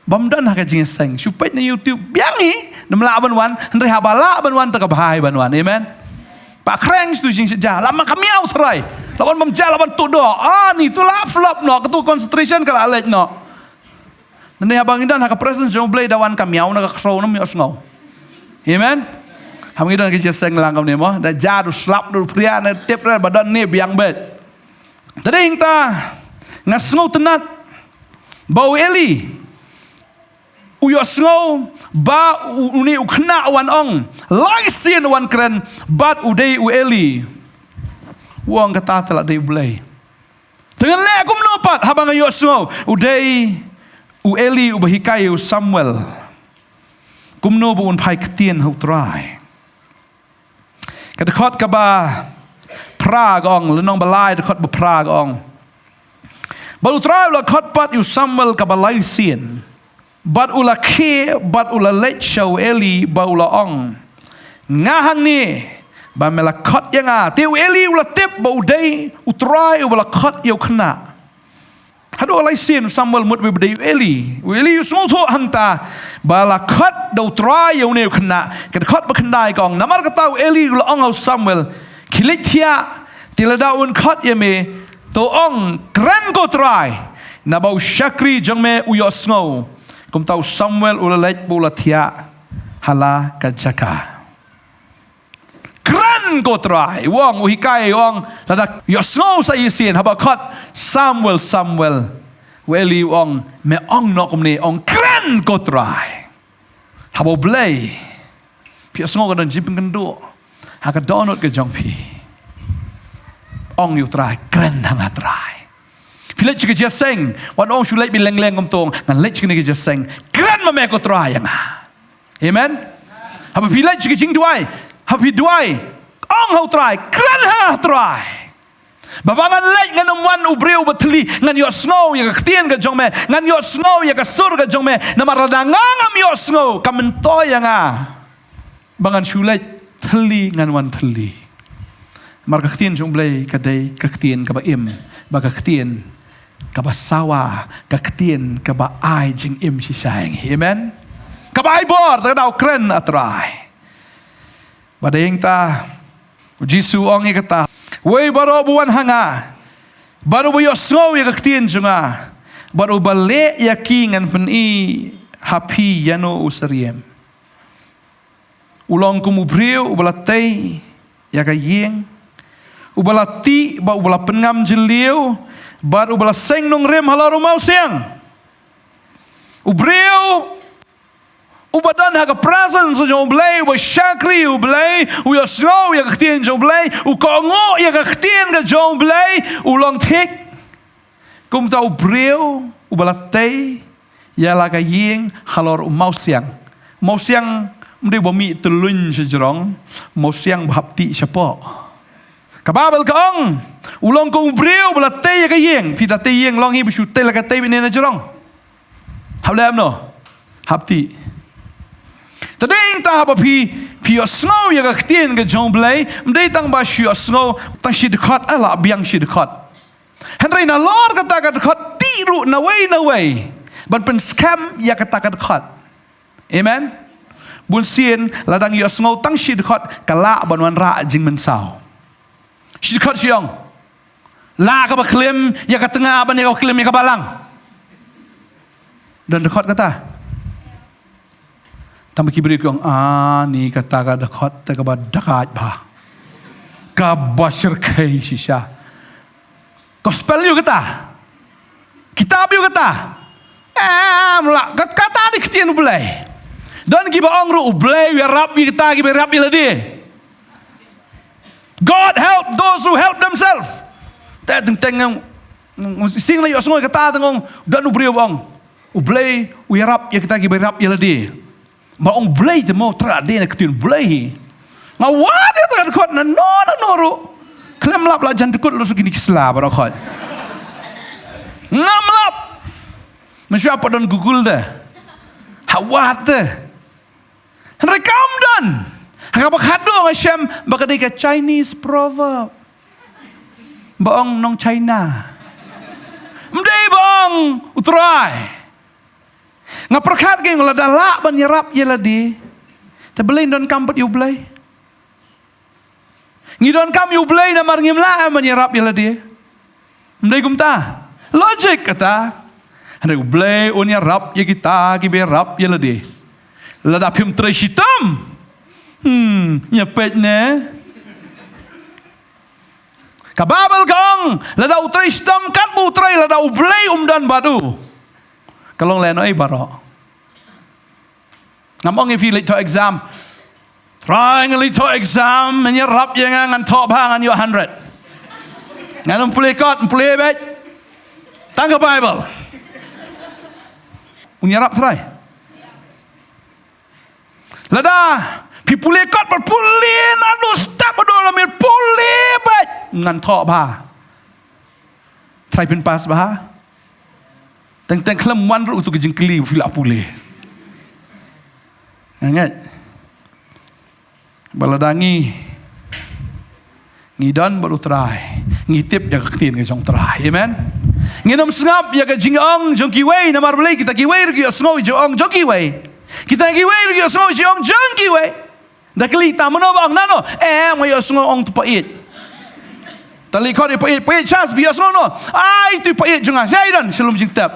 Bym don ha ka jingïaseng. Shu peit na YouTube biang hi, nym lah ban wan, hynrei haba lah ban wan te ka bha hi ban wan. Amen. Pa khreng shu jingshisha, la ma ka miaw trai. La wan bym ja la wan tu do. Ah, ni tu la flop noh, ka tu concentration ka la leit noh. Nane haba ngi don ha ka presence jong U Blei da wan ka miaw na ka khraw na miaw sngew. Amen. Haba ngi don ka jingïaseng lang kam ne mo, da ja du slap du phria na tip re ba don ne biang bet. Te dei hangta nga sngewtynnat ba u Eli u ïohsngew ba u, une u khynnah u wan ong, lai sien u wan kren bad u dei u Eli. U ong kata te la dei U Blei. Te ngan leh kumno pat haba nga ïohsngew u dei u Eli uba hikai ïa u Samuel. Kumno ba un phai ktien ha U Trai. Ka dkhot kaba phra ka ong, lynnong ba lai dkhot ba phra ka ong. Bad U Trai u la khot pat ïa u Samuel kaba lai sien. Bad u la khie, bad u la leit sha u Eli, bad u la ong. Nga hangne, ba me la khot ïa nga. Te u Eli u la tip ba u dei U Trai uba la khot ïa u khynnah. Haduh lai sien u Samuel mut ba dei u Eli. U Eli u sngewthuh hangta ba la khot da U Trai ïa une u khynnah. Ka dkhot ba khyndai ka ong. Namar kata u Eli u la ong ha u Samuel, khie leit thiah, te lada un khot ïa me, to ong, kren ko Trai, naba u shakri jong me u ïohsngew. Kumta u Samuel u la leit bad u la thiah ha la ka jaka. Kren ko Trai, u ong, u hikai u ong, lada ïohsngew sa shisien, haba khot, Samuel, Samuel. U Eli u ong, me ong noh kumne, ong kren ko Trai. Haba U Blei, phi ïohsngew ka don jingpynkynduh ha ka dohnud ka jong phi. Ong ïa U Trai, kren ha nga Trai. Phi leit sha ka jingïaseng, wat ong shu leit beit leng leng kumto, ngan leit sha kane ka jingïaseng. Kren ma me ko Trai ïa nga. Amen. Haba phi leit sha ka jingduwai, haba phi duwai, ong ha U Trai, kren ha nga Trai. Ba ba ngan leit ngan ym wan u briew ba thylli, ngan ïohsngew ïa ka ktien ka jong me, ngan ïohsngew ïa ka sur ka jong me, namar lada nga ngam ïohsngew, kam myntoi ïa nga ba ngan shu leit thylli ngan wan thylli. Namar ka ktien jong U Blei ka dei ka ktien kaba im, ba ka ktien kaba sawa, ka ktien kaba ai jingim shisha ïa ngi. Amen. Kaba ai bor, te ka daw kren ah Trai. Bad hangta, u Jisu u ong ïa kata, uwei baroh ba wan ha nga, bad uba ïohsngew ïa ka ktien jong nga, bad uba leh ïa ki ngan pyni ha phi ïano u syriem. U long kum u briew uba la tei ïa ka ïing, uba la tih bad uba la pynngam jylliew, bad uba la seng nongrim halor u mawsiang. U briew uba don ha ka presence jong U Blei, uba shakri U Blei, u ïohsngew ïa ka ktien jong U Blei, u kohnguh ïa ka ktien ka jong U Blei, u long thik. Kumta u briew uba la tei ïa la ka ïing halor u mawsiang. Mawsiang ym dei ba mih tylluñ sha jrong, mawsiang ba hap tih shapoh. Ka Baibl ka ong, u long kum u briew uba la tei ïa ka ïing, phi da tei ïing long hi ba shu tei la ka tei bad ne na jrong. Hap leh em no? Hap tih. Te dei tang haba phi, phi ïohsngew ïa ka ktien ka jong U Blei, ym dei tang ba shu ïohsngew tang shi dkhot, ah lah biang shi dkhot. Hynrei nalor kata ka dkhot tih ruh nawei nawei ban pynskhem ïa kata ka dkhot. Amen. Bun sien lada ngi ïohsngew tang shi dkhot ka lah ban wanrah jingmynsaw. Shi dkhot shi ong. Lah kaba klim ïa ka tnga ban ïa kaba klim ïa ka balang. Don dkhot kata. Tang ba ki briew ki ong, ah, ni kata ka dkhot te kaba dakaid bha. Kaba shyrkhei shisha. Gospel ïa kata. ïarap ïa kata. Em lah, kat-, kata dei ktien U Blei. Don kiba ong ruh U Blei u ïarap ïa kita kiba ïarap ïa lade. God help those who help themselves. Te teng teng ngam, ngam, sing la ïohsngew kata teng ong, don u briew ba ong, U Blei u ïarap ïa kita kiba ïarap ïa lade. Ba ong Blei te mo, trai dei na ktien Blei hi. Nga wad ïa ka dkhot nano nano ruh. Khlem lap la jan dkhot ruh suk ini ki sla baroh khoit. Ngam lap. Mynshuwa pat don Google te. Ha wad te. Hynrei kam don. Ha kaba khadduh nga shem ba ka dei ka Chinese proverb. Ba ong nong China. Ym dei ba ong U Trai. Nga pyrkhat kein lada lah ban ïarap ïa lade, te balei ngin donkam pat ïa U Blei? Ngi donkam ïa U Blei namar ngim lah em ban ïarap ïa lade. Ym dei kumta? Logic kata. Hynrei U Blei un ïarap ïa kita kiba ïarap ïa lade. Lada phim trei shitom. Hmm, ïa peit ne. Ka Baibl ka ong, lada u trei shitom katba u trei, lada U Blei um don bad u, ka long lehnohei baroh. Ngam ong ïa phi leit thoh exam. Trai, nga leit thoh exam, men ïarap ïa nga, ngan thoh bha, ngan ïoh hundred. Ngan ym pule kot, ym pule beit. Tang ka Baibl. Un ïarap Trai. Lada phi pule kot bad pule naduh step haduh la miet, pule beit, ngan thoh bha. Trai, phin pass bha? Teng teng khlem wan ruh uto ka jingkylli, phi la pule. Nga ngeit ba lada ngi, ngi don bad U Trai, ngi tip ïa ka ktien ka jong U Trai. Amen. Ngin ym sngap ïa ka jingong jong kiwei, namar balei? Kita kiwei ruh ki ïohsngew ïa ka jingong jong kiwei. Kita kiwei ruh ki ïohsngew ïa ka jingong jong kiwei. Da kylli ta, mano ba ong nano? Em, nga ïohsngew ong to paieit. Ta leit khot ïa paieit, paieit, shas, phi ïohsngew no? Ai, to paieit jong nga. Shai don, sha lum jingtep.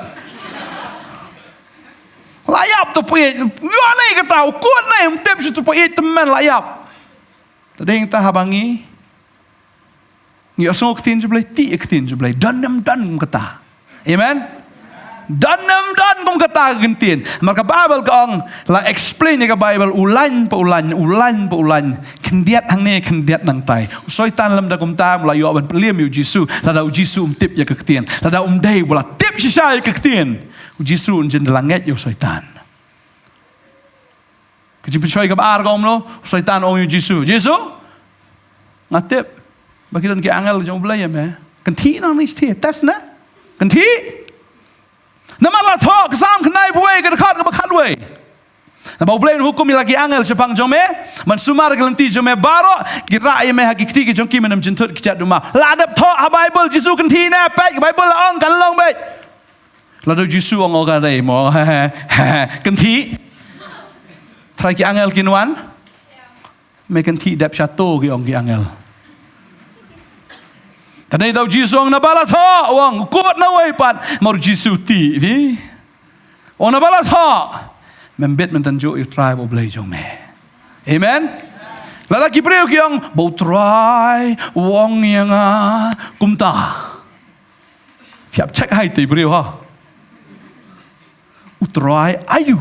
La ïap to paieit. Ïoh ne kata, u kut ne, ym tip shuh to paieit, tymmen la ïap. Ta dei kata haba ngi, ngi ïohsngew ktien jong U Blei, tih ïa ktien jong U Blei. Don ne ym don kum kata. Amen. Don ne ym don kum kata ka ktien. Namar ka Baibl ka ong, la explain ïa ka Baibl, u lain pa u lain, u lain pa u lain. Khyndiat hangne, khyndiat nangtai. U Soitan lymda kumta, u la ïoh ban pynliem ïa U Jisu. Lada U Jisu um tip ïa ka ktien. Lada um dei uba la tip shisha ïa ka ktien, U Jisu un jin da la ngeit ïa u Soitan. Ka jingpynshoi kaba ar ka ong mano? U Soitan ong ïa u Jisu, Jisu, nga tip ba ki don ki angel jong U Blei, em, eh? Kynthih nangne shathie, test na. Kynthih. Namar la thoh ka Salm khyndaiphew wei, ka dkhot kaba khatwei. Naba U Blei un hukum ïa la ki angel shaphang jong me ban sumar ïa ki lynti jong me baroh, ki rah ïa me ha ki kti ki jong ki, men ym jynthut ki jait duma. La dep thoh ha Baibl, Jisu kynthih ne, peit ka Baibl la ong, kan long beit. Lada u Jisu ong, o ka dei mo, kynthih. Trai, ki angel kin wan? Me kynthih, dep shato, ki ong ki angel. Tang dei da u Jisu ong naba la thoh, u ong kut na wei pat, namar u Jisu tih phi. Ong naba la thoh, mem bit mynta juh ïa U Trai ba U Blei jong me. Amen. Lada ki briew ki ong ba U Trai u ong ïa nga kumta. Phi hap check hai te briew ha. U Trai aïu?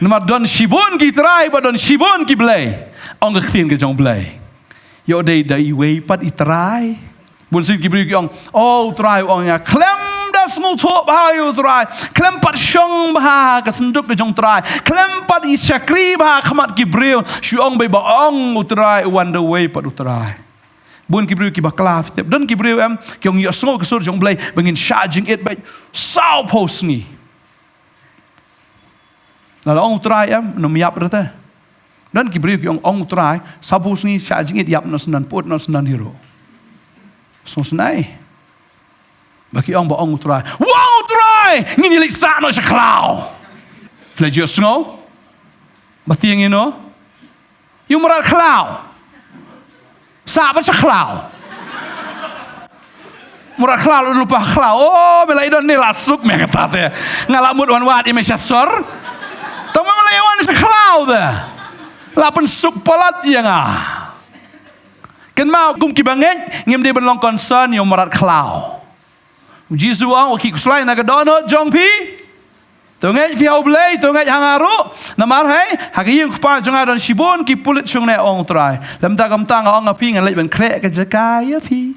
Namar don shibun ki trai bad don shibun ki blei. Ong ka ktien ka jong U Blei, ïoh dei da iwei pat i Trai. Bun sien ki briew ki ong, o, U Trai u ong ïa nga. Khlem da sngewthuh bha ïa U Trai, khlem pat shong bha ha ka synduk ka jong U Trai, khlem pat i shakri bha ha khmat ki briew, shu ong beit ba ong U Trai u wan da uwei pat U Trai. Bun ki briew kiba kla, phi tip. Don ki briew em, ki ong ïohsngew ka sur jong U Blei ba ngin shah jingit beit sawphew sngi. Lada ong U Trai em, nym ïap ruh te. Don ki briew ki ong, ong U Trai, sawphew sngi shah jingit, ïap noh syndon, put noh syndon hi ruh. Sngewsynei. Ba ki ong ba ong U Trai, wa U Trai, ngin ïa leit sah noh sha khlaw. Phi la ju ïohsngew ba tieng ïa no? Ïa u mrad khlaw. Sah pat sha khlaw. Mrad khlaw, lypa khlaw. O, me la ïadon ne la suk me kata te. Nga la mut wan wad ïa me sha sor. Tang me la ïa wan sha khlaw te. La pynsuk palat ïa nga. Kynmaw, kum kiba ngeit, ngim dei ban long concern ïa u mrad khlaw. U Jisu u ong, wat khih khuslai na ka dohnud jong phi. To ngeit phi ha U Blei, to ngeit ha nga ruh. Namar hei, ha ka ïing u Kpa jong nga don shibun ki pulit shong ne, ong U Trai. Lem ta kumta nga ong ha phi, ngan leit ban khreh ka jaka ïa phi.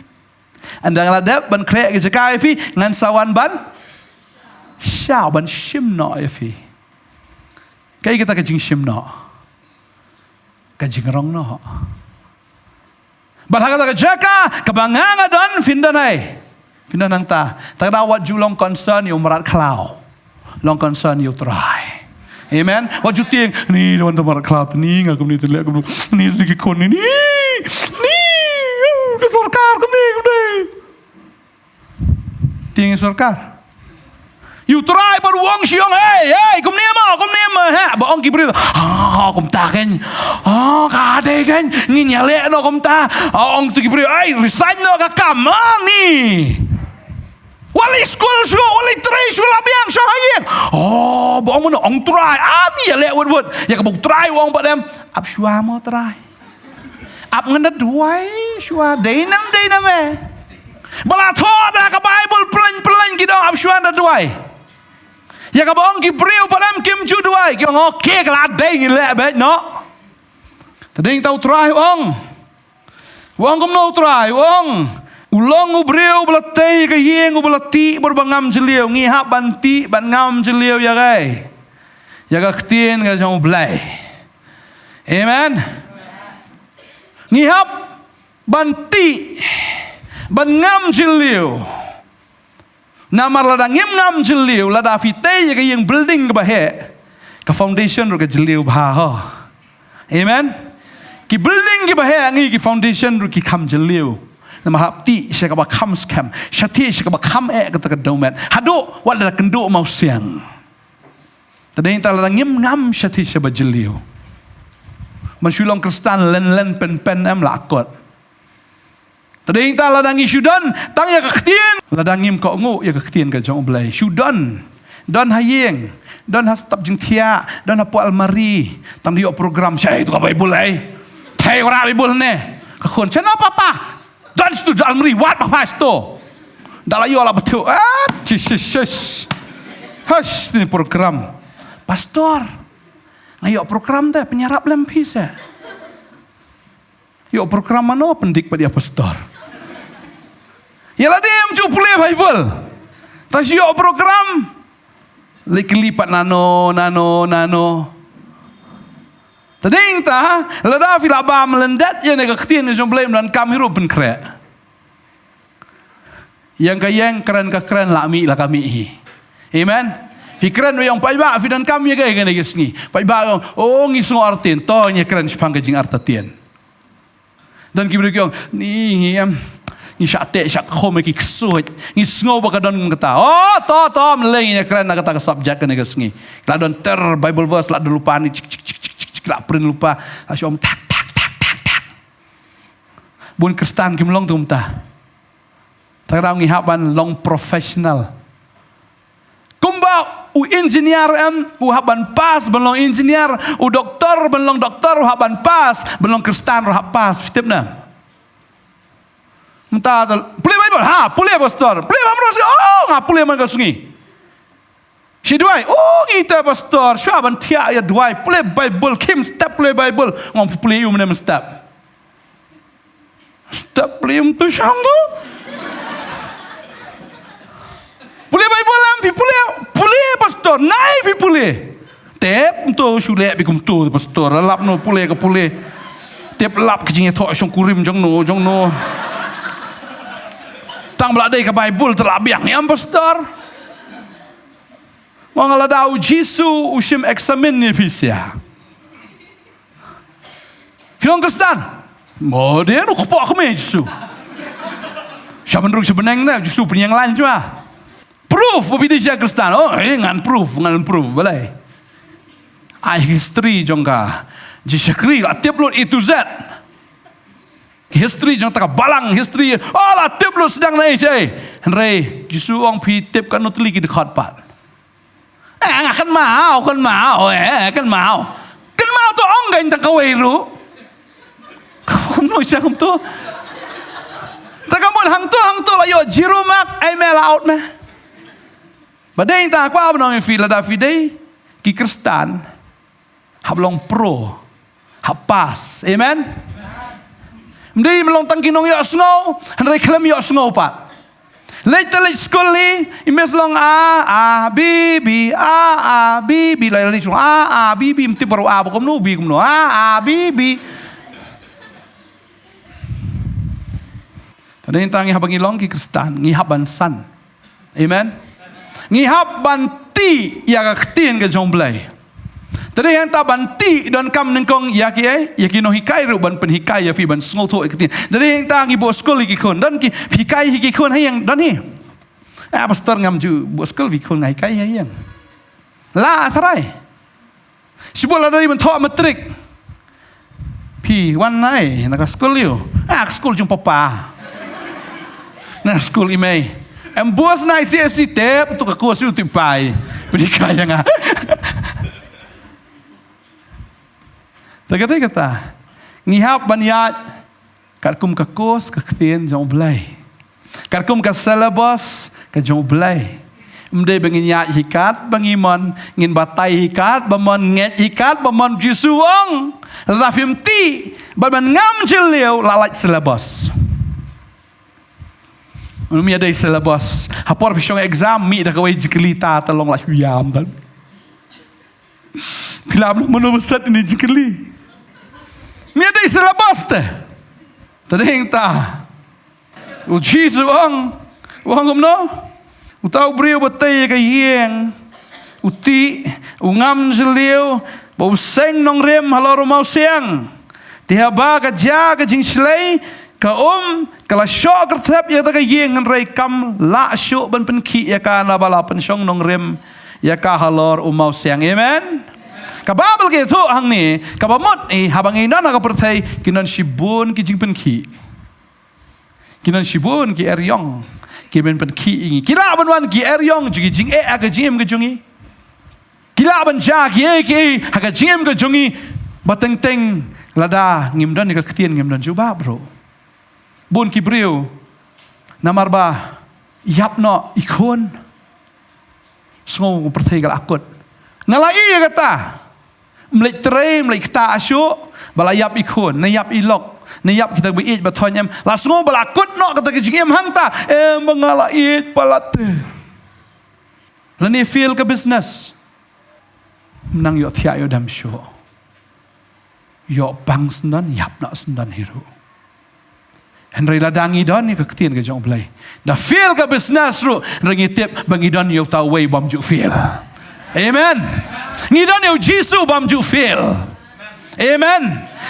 Ynda nga la dep ban khreh ka jaka ïa phi, ngan sa wan ban shaw, ban shim noh ïa phi. Kaei kata ka jingshim noh? Ka jingrong noh. Bad ha kata ka jaka kaba nga nga don, phin don hei. Phin don hangta. Te ka daw wat ju long concern ïa u mrad khlaw. Long concern ïa U Trai. Amen. Wat ju tieng, ni don te mrad khlaw, te ni nga kumne, te leh kumne, ni te ki khun ni, ni. Ni. Ka sorkar kumne, kumne. Tieng ïa sorkar. Ïa U Trai pat u ong shu ong, hei, hei, kumne mo, kumne mo, ha, ba ong ki briew. Ha, kumta kein. Ha, ka dei kein, ngin ïaleh noh kumta. Ha, ong tu ki briew, ei, resign noh ka kam, ha, ni. Wat leit skul shuh, wat leit trei shuh, la biang shuh ha ïing. Oh, ba ong mano, ong Trai, ha, ni ïaleh wut wut. Ïa kaba U Trai u ong pat em, ap shuwa mo Trai. Ap ngan da duwai shuwa, dei nam, dei nam eh. Ba la thoh da ka Baibl pynlong pynlong ki dang ap shuwa da duwai. Ïa kaba ong ki briew pat em kim ju duwai, ki ong, okay, ka la dei, ngin leh beit noh. Te dei tang U Trai u ong. U ong kumno U Trai, u ong, u long u briew uba la tei ka ïing, uba la tih bad uba ngam jylliew. Ngi hap ban tih ban ngam jylliew ïa kaei? Ïa ka ktien ka jong U Blei. Amen. Ngi hap ban tih ban ngam jylliew. Namar lada ngim ngam jylliew, lada phi tei ïa ka ïing building kaba heh, ka foundation ruh ka jylliew bha ho. Amen. Ki building kiba heh ngi, ki foundation ruh ki kham jylliew. Namar hap tih sha kaba kham skhem, shathie sha kaba kham eh kata ka dewmet. Haduh wat la kynduh mawsiang. Te dei tang lada ngim ngam shathie shaba jylliew. Man shu long Khristan len len pen pen em la kot. Te dei tang lada ngi shu don tang ïa ka ktien, lada ngim kohnguh ïa ka ktien ka jong U Blei. Shu don, don ha ïing, don ha step jingthiah, don hapoh almari, tang da ïoh program, shai tu ka Baibl ei. Thei wara Baibl ne. Ka khun, shano papa? Don shatu da almari, wat papa shatu. Da la ïoh la ba thiah. Ah, shish, shish, shish. Hush, ni program. Pastor, nga ïoh program te, pynïarap lem phi seh. Ïoh program mano pyndik pat ïa pastor. Ïa lade em ju pule Baibl. Tang shu ïoh program, leit kylli pat nano, nano, nano. Te dei tang lada phi lah bam lyndet ïa kane ka ktien ka jong U Blei, ym donkam hi ruh pynkhreh. Ïeng ka ïeng, kren ka kren, la mih la ka mih hi. Amen. Phi kren, u ong paidbah, phi donkam ïa kaei kane ka sngi? Paidbah u ong, oh, ngi sngew artatien. To ngin kren shaphang ka jingartatien. Don ki briew ki ong, ni ngi em, ngi shah teh shah khum ïa ki ksuid. Ngi sngew ba ka don kata. Oh, to, to, ym lei, ngin kren na kata ka subject kane ka sngi. La don ter Bible verse, la don lypa ni, chik chik chik chik chik, la print lypa, la shu ong tak tak tak tak tak. Bun Khristan kim long kumta. Te ka daw ngi hap ban long professional. Kumba u engineer em, u hap ban pass ban long engineer, u doktor ban long doktor, u hap ban pass ban long Khristan, u hap pass, phi tip ne? Mynta te pule Baibl, ha, pule pastor, pule ba mros, oh, nga pule man ka sngi. Shi duwai, oh, ngi te pastor, shuwa ban thiah ïa duwai, pule Baibl, khim step pule Baibl, ngam pule ïa u mynne mynstep. Step pule ïa u mynta shang tu. Pule Baibl em, phi pule, pule pastor, nai phi pule. Tep mynta shu leh phi kumta pastor, lap noh pule ka pule. Tep lap ka jingïathoh shongkurim jong no, jong no. Tang ba la dei ka Baibl te la biang ïa pastor. Mo nga la da u Jisu u shim examine ïa phi sha. Phi long Khristan? Mo dei u kpoh kmie Jisu. Sha bynrung sha bneng da Jisu pynïeng lain shuwa. Proof ba phi dei sha Khristan. Oh, eh, ngan proof, ngan proof balei? Ai history jong ka. Jisu Khrist la tip lut A to Z. History jong ta ka balang, history. Oh, la tip lut sdang na ei ei. Hynrei Jisu ong phi tip katno tylli ki dkhot pat. Eh, nga kynmaw, kynmaw, eh, kynmaw. Kynmaw to ong kein tang kawei ruh. Kumno sha kumto. Te ka mo Hangto hangto la ïoh zero mark, ai me la out me. Ba dei tang kwah ban ong ïa phi, lada phi dei ki Khristan, hap long pro, hap pass. Amen. Ym dei ban long tang ki nongïohsngew, hynrei khlem ïohsngew pat. Leit te leit skul hi, i miss long A, A, B, B, A, A, B, B, la leit skul A, A, B, B, ym tip baroh A ba kumno, B kumno, A, A, B, B. Te dei tang ngi hap ban, ngi long ki Khristan, ngi hap ban san. Amen. Ngi hap ban tih ïa ka ktien ka jong U Blei. Te dei hangta ban tih donkam nyngkong ïa ki, eh, ïa ki nonghikai ruh ban pynhikai ïa phi ban sngewthuh ïa ka ktien. Te dei hangta ngi buh skul ïa ki khun, don ki, phi hikai ïa ki khun ha ïing, don hi. Ah, pastor, ngam ju buh skul ïa ki khun, nga hikai ïa ïing. La tharai. Shibun lada dei ban thoh matrik. Phi wan nai na ka skul ïa u? Ah, ka skul jong papa. Na skul i mei. Em bus nai C S C tep tu ka kos ïa u tip pai. Pynhikai ïa nga. Te kata kata. Ngi hap ban ïaid katkum ka kos ka ktien jong U Blei. Katkum ka syllabus ka jong U Blei. Ym dei ba ngin ïaid hi katba ngi mon, ngin batai hi katba mon, ngeit hi katba mon. Jisu u ong, lada phim tih bad ban ngam jylliew, la lait syllabus. Ym ïadei syllabus. Ha por phi shong exam, mih da kawei jingkylli, ta ta long la shu ïam dan. Phi lah ban ong mano ba set ïa ine i jingkylli. Ym ïadei syllabus te. Te dei hangta. U Jisu u ong, u ong kumno? Uta u briew ba tei ïa ka ïing, u tih, u ngam jylliew, bad u seng nongrim halor u mawsiang. Te haba ka jia ka jingshlei, ka um ka la shoh kyrthep ïa kata ka ïing, hynrei kam lah shuh ban pynkhih ïa ka, naba la pynshong nongrim ïa ka halor u mawsiang. Amen. Ka Baibl ka ïathuh hangne, kaba mut hi, haba ngi don ha ka pyrthei, kin don shibun ki jingpynkhih. Kin don shibun ki eriong kiban pynkhih ïa ngi. Ki lah ban wan ki eriong jong ki jingeh ha ka jingim ka jong ngi. Ki lah ban jia kiei kiei ha ka jingim ka jong ngi. Ba teng teng lada ngim don ïa ka ktien, ngim don jubab ruh. Bun ki briew, namar ba ïap noh i khun, sngew ka pyrthei ka la kut. Nga la ïohi ïa kata. Ym leit trei, ym leit ktah shuh, ba la ïap i khun, ne ïap i lok, ne ïap kita ba ïeit ba thoh, em. La sngew ba la kut noh kata ka jingim hangta, em, ba nga la ïeit palat te. Lane fail ka business. Ym nang ïohthiah ïohdam shuh. Ïoh pang syndon, ïap noh syndon hi ruh. Hynrei lada ngi don ïa ka ktien ka jong U Blei, da fail ka business ruh, hynrei ngi tip ba ngi don ïa uta uwei bym ju fail. Amen. Ngi don ïa u Jisu bym ju fail. Amen.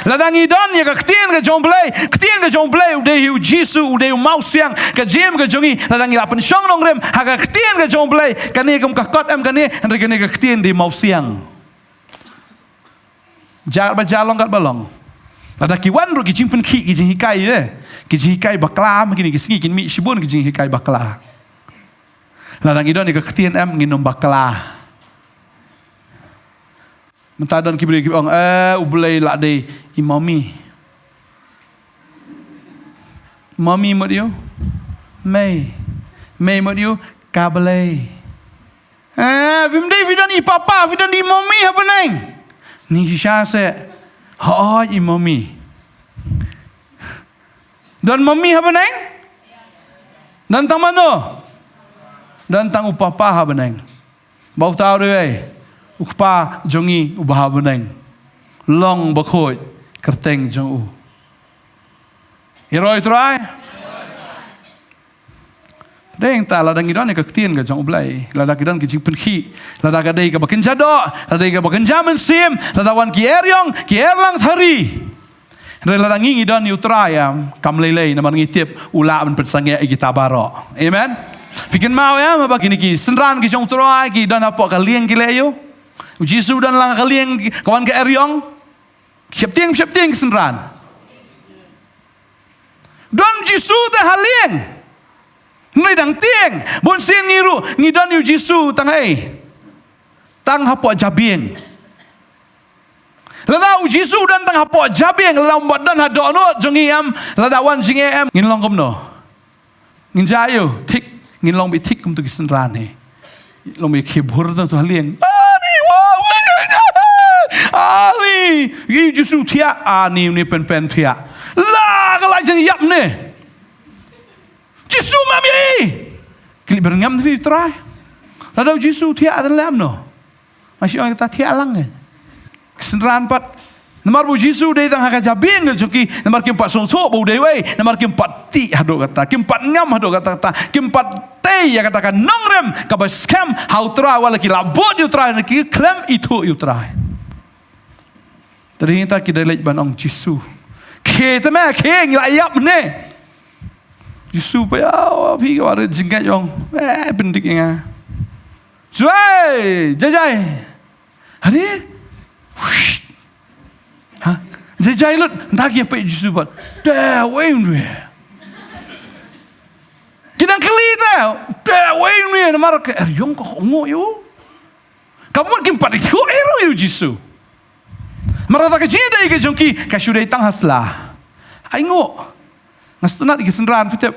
Lada ngi don ïa ka ktien ka jong U Blei, ktien ka jong U Blei u dei hi u Jisu, u dei u mawsiang ka jingim ka jong ngi. Lada ngi la pynshong nongrim ha ka ktien ka jong U Blei, kane kam ka kot em kane, hynrei kane ka ktien dei mawsiang. Jia ba jia, long kat ba long. Lada ki wan ruh ki jingpynkhih, ki jinghikai, eh. Ki jinghikai bakla, ma kine ki sngi kin mih shibun ki jinghikai bakla. Lada ngi don ïa ka ktien em, ngin ym bakla. Mynta don ki briew ki ong, eh, U Blei la dei i mummy. Mummy mut ïa u? Mei. Mei mut ïa u? Ka Blei. Eh, phim dei phi don i papa, phi don i mummy ha bneng. Ni shisha se. Hooid i mummy. Don mummy ha bneng? Don tang mano? Don tang u papa ha bneng. Ba uta u dei u Kpa jong ngi uba ha bneng. Long bakhuid kyrteng jong u. Ïaroh ïa u Trai. Dei hangta lada ngi don ïa ka ktien ka jong U Blei, lada ki don ki jingpynkhih, lada ka dei kaba kynja doh, lada dei kaba kynja mynsiem, lada wan ki eriong, ki erlang thari. Hynrei lada ngi ngi don ïa u Trai, em, kam lei lei namar ngi tip u lah ban pynsangeh ïa kita baroh. Amen. Phi kynmaw, em, haba kine ki synran ki jong u Trai ki don hapoh ka lieng ki leh ïa u. U Jisu u don lang ha ka lieng, ka wan ka eriong. Sheptieng, sheptieng ki synran. Don Jisu te ha lieng. Ngi dang tieng. Bun sien ngi ruh ngi don ïa u Jisu tang ei? Tang hapoh jabieng. Lada u Jisu u don tang hapoh jabieng, lada um pat don ha dohnud jong ngi, em, lada wan jingeh, em, ngin long kumno? Ngin jia ïa u thik, ngin long beit thik kum tu ki synran hi. Long beit ki bhur tu ha lieng. Ani, wa, wa, wa, wa, ani. Ïa Jisu thiah, ani, ni pen pen thiah. La ka la jingïap ne. Jisu ma mi. Klik berngam tu Trai. Lada Jisu thiah atan lem no. Nga shu ong kata thiah lang eh. Ki synran pat. Namar ba u Jisu dei tang ha ka jabieng ka jong ki, namar kim pat sngewthuh ba u dei uei, namar kim pat tih haduh kata, kim pat ngam haduh kata, kata, kim pat tei ïa kata ka nongrim kaba skhem ha u Trai, wat la ki la bud ïa u Trai, ki khlem ithuh ïa u Trai. Te dei ta ki dei leit ban ong Jisu. Khie te me, khie ngi la ïap ne. Jisu pa ïa, phi ka warit jingkait ong. Eh, pyndik ïa nga. Zuai, jai jai. Hari? Hush. Ha? Jai jai lut, nda ki peit Jisu pat. Te wei nwe. Ki nang kylli te. Te wei nwe, namar ka er ïong ka khong ïa u. Ka mut kim pat ïa u, eh, ru ïa u Jisu. Namar kata ka jingïadei ka jong ki, ka shu dei tang ha sla. Ai nguh. Nga sngewtynnat ïa ki synran phi tip.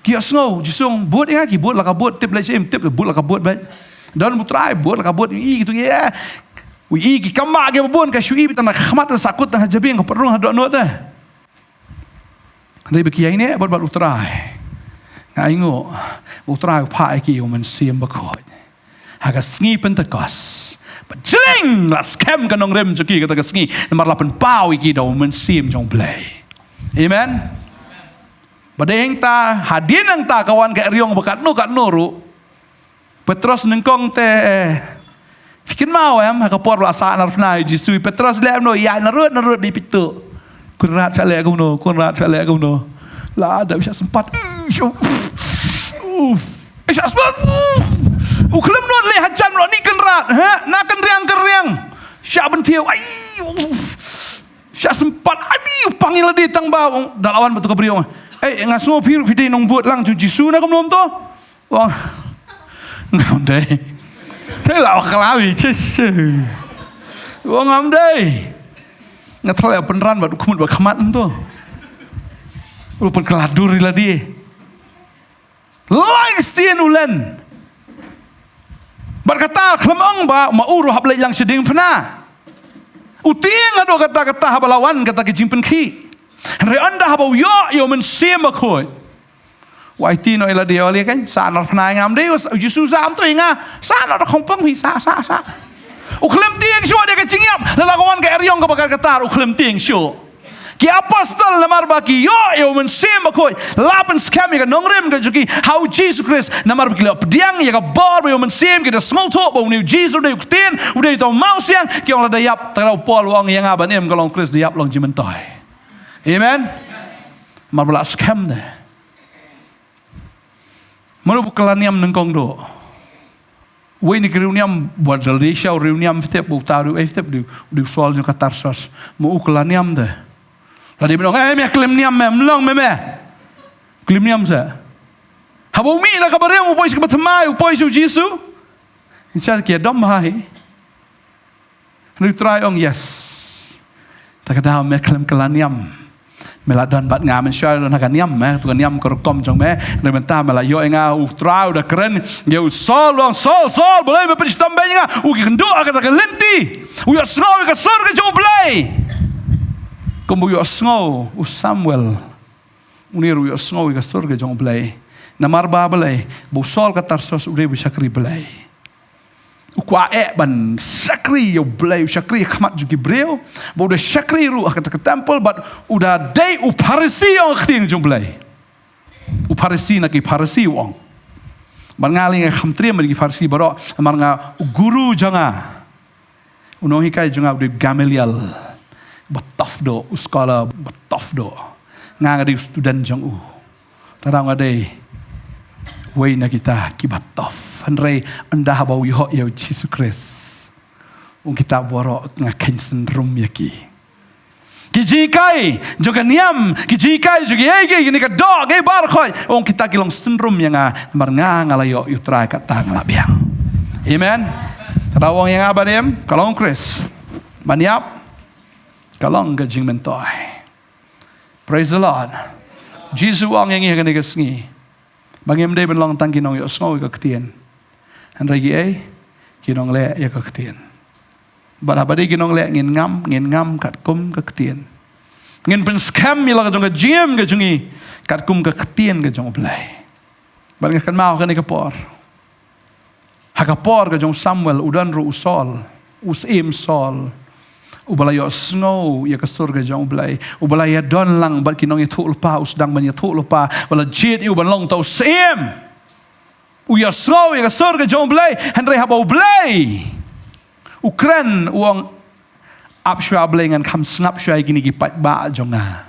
Ki ïohsngew, Jisu ong bud ïa nga, ki bud la ka bud, tip lei shim, tip bud la ka bud beit. Don u Trai, bud la ka bud, i kitu ki, eh. U i ki kambah ki ba bun, ka shu i beit tang na khmat, tang sahkut, tang ha jabieng, ka pat rung ha dohnud te. Dei ba ki ïaineh bad, bad u Trai. Nga ai nguh, u Trai u phah ïa ki ïa u Mynsiem Bakhuid. Ha ka sngi Pentekost. Ba jling la skhem ka nongrim jong ki kata ka sngi. Namar la pynpaw ïa ki da u Mynsiem jong u Blei. Amen. Ba dei hangta, hadien hangta ka wan ka eriong ba katno katno ruh. Petros nyngkong te, eh, phi kynmaw em, ha ka por ba la sah narphna ïa u Jisu, Petros leh kumno, ïaid narud narud dei pito. Kynrad sha leh kumno, Kynrad sha leh kumno. La da sha sympat. Uf. Uf. Sha sympat. Uf. U khlem nud leh hajan lo ni Kynrad, ha? Na kynriang kynriang. Sha bynthiew. Ai. Uf. Sha sympat. Ai, u pang ïa lade tang ba, da la wan bad tu ka briew. Ei, nga sngew phi ruh phi dei nongbud lang jong u Jisu, na kumno to. Ong. Ngam dei. Te la wa khlaw i, ches. Ong ngam dei. Nga thrang ïa pynran bad u khmut bad khmat to. U pynkylla dur ïa lade. Lai sien u len. Bad kata khlem ong ba ma u ruh hap leit lang sha diengphna. U tieng haduh kata kata haba la wan kata ka jingpynkhih. Hynrei ynda haba u ïoh ïa u Mynsiem Bakhuid. Wa iti noh ïa lade, ïa lade kan, sah narphna ïa nga, ym dei, u Jisu sah, ym to ïa nga, sah noh da khongpong phi, sah, sah, sah. U khlem tieng shuh de ka jingïap, lada ka wan ka eriong kaba kat katar, u khlem tieng shuh. Ki apostol namar ba ki ïoh ïa u Mynsiem Bakhuid, la pynskhem ïa ka nongrim ka jong ki ha u Jisu Khrist, namar ba ki la pdiang ïa ka bor ba ïa u Mynsiem, ki da sngewthuh ba une u Jisu u dei u Ktien, u dei uta u mawsiang, ki ong lada ïap, te lada u Paul u ong ïa nga ban im ka long u Khrist, da ïap long jingmyntoi. Amen. Namar ba la skhem de. Mano ba kylla niam nyngkong doh. Wei na ki riewniam, ba da lade sha u riewniam phi tip, ba uta u riewniam phi tip, u dei u Saul jong ka Tarsus. Ma u kylla niam te. Lada me ong, eh, me klim niam me, mlong me me. Klim niam sa. Haba u mih na kaba riam, u poi sha kaba thymmai, u poi sha u Jisu. Ngi sha ki dom bha hi. Hynrei u Trai ong, yes. Ta ka daw me khlem kylla niam. Me la don bad nga mynshuwa, don ha ka niam me, tu ka niam ka rukom jong me. Hynrei mynta me la ïoh ïa nga, u Trai u da kren ïa u Saul, u ong Saul, Saul, balei me pynshitom beiñ ïa nga? U ïakynduh ha kata ka lynti. U ïohsngew ïa ka sur ka jong U Blei. Kumba u ïohsngew u Samuel. Une ruh u ïohsngew ïa ka sur ka jong U Blei. Namar ba balei, ba u Saul ka Tarsus u dei ba u shakri Blei. U kwah eh ban shakri ïa U Blei, u shakri ha khmat jong ki briew, ba u da shakri ruh ha kata ka temple, bad u da dei u Pharisi ong ha ka ktien jong U Blei. U Pharisi na ki Pharisi u ong. Bad nga lei nga kham triem bad ki Pharisi baroh, namar nga u guru jong nga. U nonghikai jong nga u dei u Gamaliel. Ba tough doh, u scholar ba tough doh. Nga nga dei u student jong u. Tang nga dei wei na kita kiba tough. Hynrei ynda haba u ïoh ïa u Jisu Khrist. Ong kita baroh nga kheiñ synrum ïa ki. Ki jinghikai jong ka niam, ki jinghikai jong ki, eh, ki, kine ka doh, ki baroh khoit. Ong kita ki long synrum ïa nga, namar nga nga la ïoh ïa u Trai kata nga la biang. Amen. Tang ong ïa nga ban im, ka long u Khrist. Ban ïap, ka long ka jingmyntoi. Praise the Lord. Jisu u ong ïa ngi ha kane ka sngi. Ba ngim dei ban long tang ki nongïohsngew ïa ka ktien, hynrei ki ei, ki nongleh ïa ka ktien. Bad haba dei ki nongleh, ngin ngam, ngin ngam katkum ka ktien. Ngin pynskhem ïa la ka jong ka jingim ka jong ngi katkum ka ktien ka jong U Blei. Bad nga kynmaw ha kane ka por, ha ka por ka jong u Samuel, u don ruh u Saul, u syiem Saul, uba la ïohsngew ïa ka sur ka jong U Blei, uba la ïadon lang bad ki nongïathuhlypa, u sdang ban ïathuhlypa, ba la jied ïa u ban long uta u syiem. U ïohsngew ïa ka sur ka jong U Blei, hynrei haba U Blei u kren, u ong, ap shuwa Blei, ngan kham sngap shuwa ïa kine ki paidbah jong nga.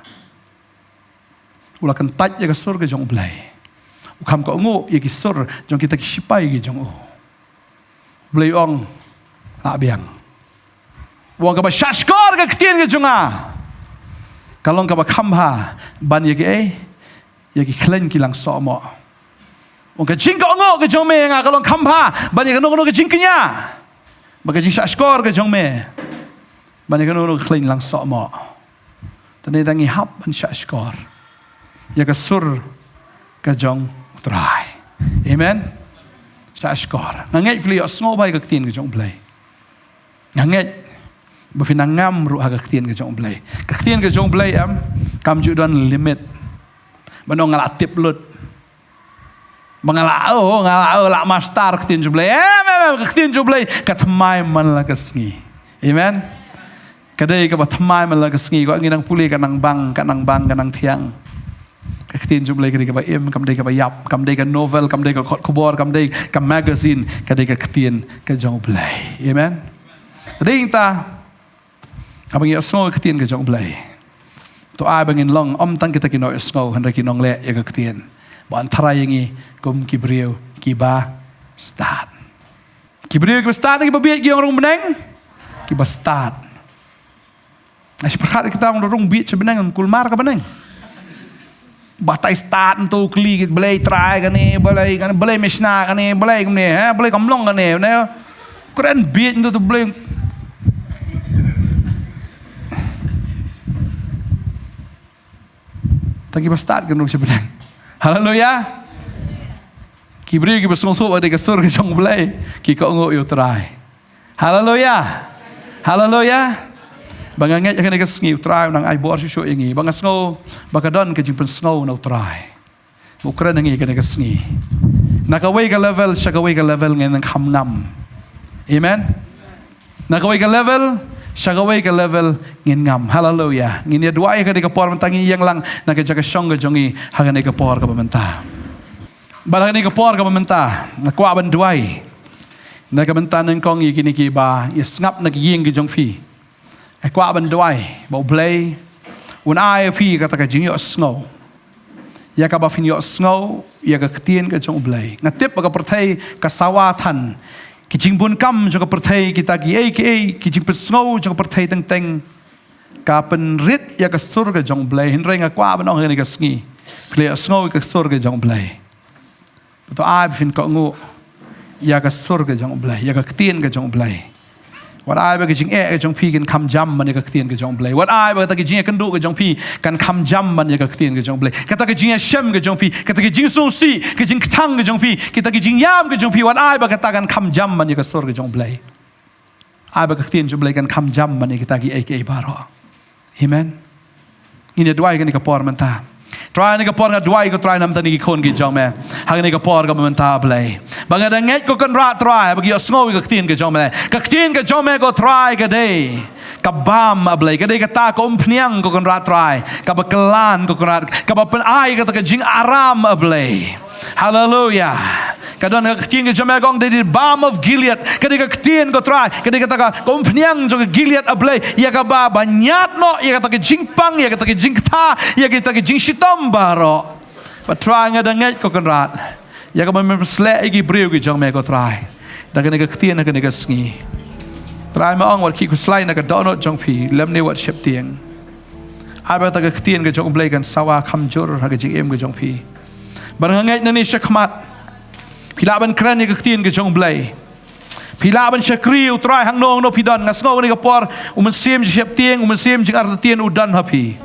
U la kyntait ïa ka sur ka jong U Blei. U kham kohnguh ïa ki sur jong kita ki shipai ki jong u. U Blei u ong, lah biang. U ong, kaba shahshkor ka ktien ka jong nga ka long kaba kham bha ban ïa ki ei, ïa ki khleiñ ki langsohmoh. U ong, ka jingkohnguh ka jong me ïa nga ka long kham bha ban ïa kano kano ka jingkñia, bad ka jingshahshkor ka jong me ban ïa kano kano ka khleiñ langsohmoh. Te dei tang ngi hap ban shahshkor ïa ka sur ka jong U Trai. Amen. Shahshkor. Nga ngeit phi la ïohsngew bha ïa ka ktien ka jong U Blei. Nga ngeit ba phi nang ngam ruh ha ka ktien ka jong U Blei. Ka ktien ka jong U Blei, em, kam ju don limit. Ban ong nga la tip lut, ba nga la, oh, nga la, oh, la master ka ktien jong U Blei. Em, em, em, ka ktien jong U Blei ka thymmai man la ka sngi. Amen. Ka dei kaba thymmai man la ka sngi. Ko ngi nang pule, ka nang bang, ka nang bang, ka nang thiang. Ka ktien jong U Blei ka dei kaba im, kam dei kaba ïap, kam dei ka novel, kam dei ka kot khubor, kam dei ka magazine, ka dei ka ktien ka jong U Blei. Amen. Te dei ïa kata, haba ngi ïohsngew ka ktien ka jong U Blei, to ai ba ngin long ym tang kita ki nongïohsngew, hynrei ki nongleh ïa ka ktien, ba yn tharai ïa ngi kum ki briew kiba stad. Ki briew kiba stad, kiba bieit ki ong rung bneng, kiba stad. Nga shu pyrkhat ïa kita, ong rung bieit sha bneng, kulmar ka bneng. Batai stad ntu kylli ki, Blei Trai kane, Blei kane, Blei Mishna kane, Blei kumne, ha, Blei kam long kane, ne. Kren bieit ntu tu Blei. Tang kiba stad kin rung sha bneng. Haleluya. Ki briew kiba sngewthuh ba dei ka sur ka jong U Blei, ki kohnguh ïa U Trai. Haleluya. Haleluya. Ba nga ngeit ha kane ka sngi U Trai u nang ai bor shuh shuh ïa ngi. Ba nga sngew ba ka don ka jingpynsngew na U Trai. U kren ha ngi ha kane ka sngi. Na kawei ka level sha kawei ka level ngin nang kham ngam. Amen. Na kawei ka level sha kawei ka level ngin ngam. Haleluya. Ngin ïa duwai ha kane ka por mynta, ngin ïeng lang na ka jaka shong ka jong ngi ha kane ka por kaba mynta. Bad ha kane ka por kaba mynta nga kwah ban duwai na ka bynta nyngkong ïa kine kiba ïa sngap na ki ïing ki jong phi. Nga kwah ban duwai ba U Blei un ai ïa phi kata ka jingïohsngew, ïa kaba phin ïohsngew ïa ka ktien ka jong U Blei. Nga tip ba ka pyrthei ka sawa than, ki jingbun kam jong ka pyrthei, kita kiei kiei ki jingpynsngew jong ka pyrthei teng teng, ka pynrit ïa ka sur ka jong U Blei. Hynrei nga kwah ban ong ha kane ka sngi, phi la ïohsngew ïa ka sur ka jong U Blei. To ai ba phin kohnguh ïa ka sur ka jong U Blei, ïa ka ktien ka jong U Blei. Wat ai ba ka jingeh ka jong phi kan kham jam ban ïa ka ktien ka jong U Blei. Wat ai ba kata ka jingïakynduh ka jong phi kan kham jam ban ïa ka ktien ka jong U Blei. Kata ka jingïashem ka jong phi, kata ka jingsngewsih, ka jingkthang ka jong phi, kata ka jingïam ka jong phi, wat ai ba kata kan kham jam ban ïa ka sur ka jong U Blei. Ai ba ka ktien jong U Blei kan kham jam ban ïa kita kiei kiei baroh. Amen. Ngin ïa duwai ha kane ka por mynta. Trai, ha kane ka por nga duwai, ko Trai, namar kine ki khun ki jong me ha kane ka por kaba mynta, Blei, ba nga da ngeit, ko Kynrad Trai, ba ki ïohsngew ïa ka ktien ka jong me. Ka ktien ka jong me, ko Trai, ka dei ka bam, a Blei, ka dei kata ka umphniang, ko Kynrad Trai, kaba kyllan, ko Kynrad, kaba pyn-ai kata ka jingaram, a Blei. Haleluya. Ka don ka ktien ka jong me, ka ong, dei the balm of Gilead. Ka dei ka ktien, ko Trai, ka dei kata ka umphniang jong ka Gilead, a Blei, ïa kaba ban ñiad noh ïa kata ka jingpang, ïa kata ka jingkta, ïa kata ka jingshitom baroh. Bad Trai, nga da ngeit, ko Kynrad, ïa kaba men pynsleh ïa ki briew ki jong me, ko Trai, da kane ka ktien ha kane ka sngi. Trai, me ong, wat khie khuslai na ka dohnud jong phi lymne wat sheptieng. Ai ba kata ka ktien ka jong U Blei kan sawa kham jur ha ka jingim ka jong phi. Bad nga ngeit, nangne shakhmat phi lah ban kren ïa ka ktien ka jong U Blei. Phi lah ban shakri U Trai hangno hangno phi don. Nga sngew ha kane ka por U Mynsiem Jingsheptieng, U Mynsiem Jingartatien u don ha phi.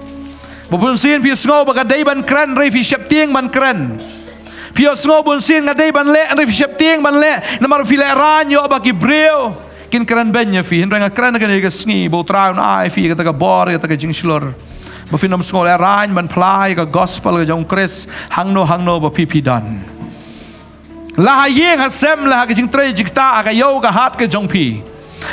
Ba U Mynsiem, phi sngew ba ka dei ban kren, hynrei phi sheptieng ban kren. Phi ïohsngew bun sien nga dei ban leh, hynrei phi sheptieng ban leh, namar phi lehraiñ ïoh ba ki briew kin kren beiñ ïa phi. Hynrei nga kren ha kane ka sngi ba U Trai un ai ïa phi kata ka bor, kata ka jingshlur, ba phin ym sngew lehraiñ ban phla ïa ka gospel ka jong U Khrist hangno hangno ba phi phi don. La ha ïing ha sem, la ha ka jingtrei jingktah, ha ka ïew ka hat ka jong phi,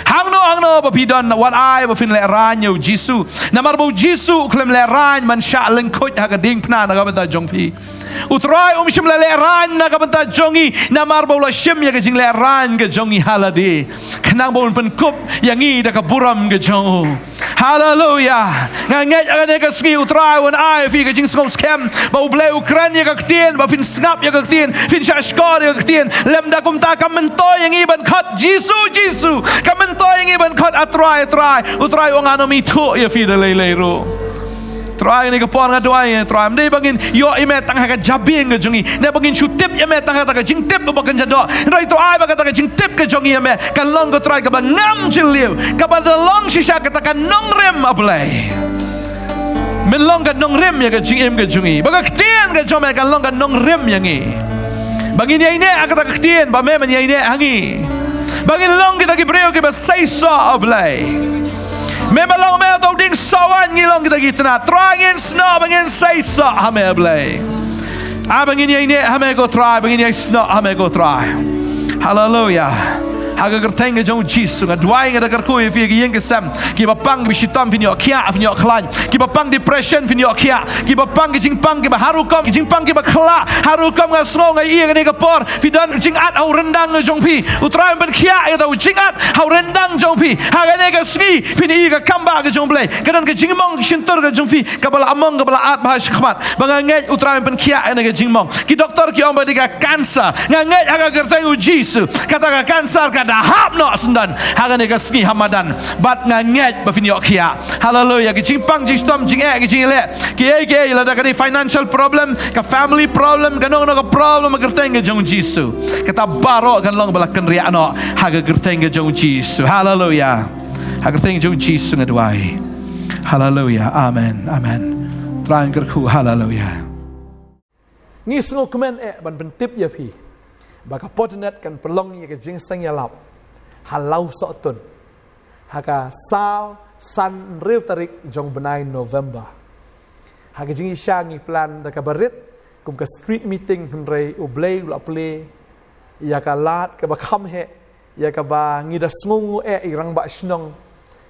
hangno hangno ba phi don, wat ai ba phin lehraiñ ïa U Jisu. Namar ba U Jisu u khlem lehraiñ ban shah lyngkhuid ha ka diengphna na ka bynta jong phi. U Trai um shym la lehraiñ na ka bynta jong ngi, namar ba u la shim ïa ka jinglehraiñ ka jong ngi ha lade, khnang ba un pynkup ïa ngi da ka burom ka jong u. Haleluya. Nga ngeit ha kane ka sngi U Trai un ai ïa phi ka jingsngewskhem ba U Blei u kren ïa ka ktien, ba phin sngap ïa ka ktien, phin shah shkor ïa ka ktien. Lymda kumta kam myntoi ïa ngi ban khot Jisu, Jisu. Kam myntoi ïa ngi ban khot A Trai, A Trai. U Trai u ong ngan ym ithuh ïa phi da lei lei ruh. Trai, ha kane ka por nga duwai, Trai, ym dei ba ngin ïoh ïa me tang ha ka jabieng ka jong ngi, ne ba ngin shu tip ïa me tang ha kata ka jingtip ba kan jadok. Hynrei Trai, ba kata ka jingtip ka jong ngi ïa me kan long, ko Trai, kaba ngam jylliew, kaba da long shisha kata ka nongrim, A Blei. Men long ka nongrim ïa ka jingim ka jong ngi, ba ka ktien ka jong me kan long ka nongrim ïa ngi. Ba ngin ïaineh ha kata ka ktien ba me men ïaineh ha ngi. Ba ngin long kita ki briew kiba seisoh, A Blei. Me ba long me uta u dieng soh waiñ, ngi long kita ki tnat. Trai, ngin snoh ba ngin seisoh ha me, A Blei. Ah, ba ngin ïaineh ha me, ko Trai, ba ngin ïaisnoh ha me, ko Trai. Haleluya. Ha ka kyrteng ka jong U Jisu nga duwai, nga da kyrkhu ïa phi ki ïing ki sem, kiba pang kiba shitom, phin ïoh khiah, phin ïoh khlaiñ. Kiba pang depression, phin ïoh khiah. Kiba pang ki jingpang kiba ha rukom, ki jingpang kiba khlah ha rukom, nga sngew, nga ïohi ha kane ka por phi don jingat ha u ryndang ka jong phi. U Trai un pynkhiah ïa uta u jingat ha u ryndang jong phi. Ha kane ka sngi phin ïohi ka kam ba ka jong U Blei, ka don ka jingmong ka shyntur ka jong phi kaba la mong, kaba la at bha shakhmat. Ba nga ngeit U Trai un pynkhiah ïa kane ka jingmong. Ki doktor ki ong ba dei ka cancer. Nga ngeit ha ka kyrteng U Jisu, kata ka cancer ka da hap noh syndon ha kane ka sngi ha madan. Bad nga ngeit ba phin ïoh khiah. Haleluya. Ki jingpang jingshitom, jingeh, ki jingleh, kiei kiei, lada ka dei financial problem, ka family problem, kano kano ka problem, ha ka kyrteng ka jong U Jisu, kata baroh kan long ba la kynriah noh ha ka kyrteng ka jong U Jisu. Haleluya. Ha ka kyrteng ka jong U Jisu nga duwai. Haleluya. Amen. Amen. Trai un kyrkhu. Haleluya. Ngi sngewkmen eh ban pyntip ïa phi ba ka Potternet kan pynlong ïa ka jingseng ïalap ha Lawsohtun ha ka saw, san, hynriew tarik jong u bnai November. Ha ka jingshisha ngi plan da kaba rit kum ka street meeting, hynrei U Blei u la plie ïa ka lad kaba kham heh, ïa kaba ngi da sngewnguh eh i rangbah shnong,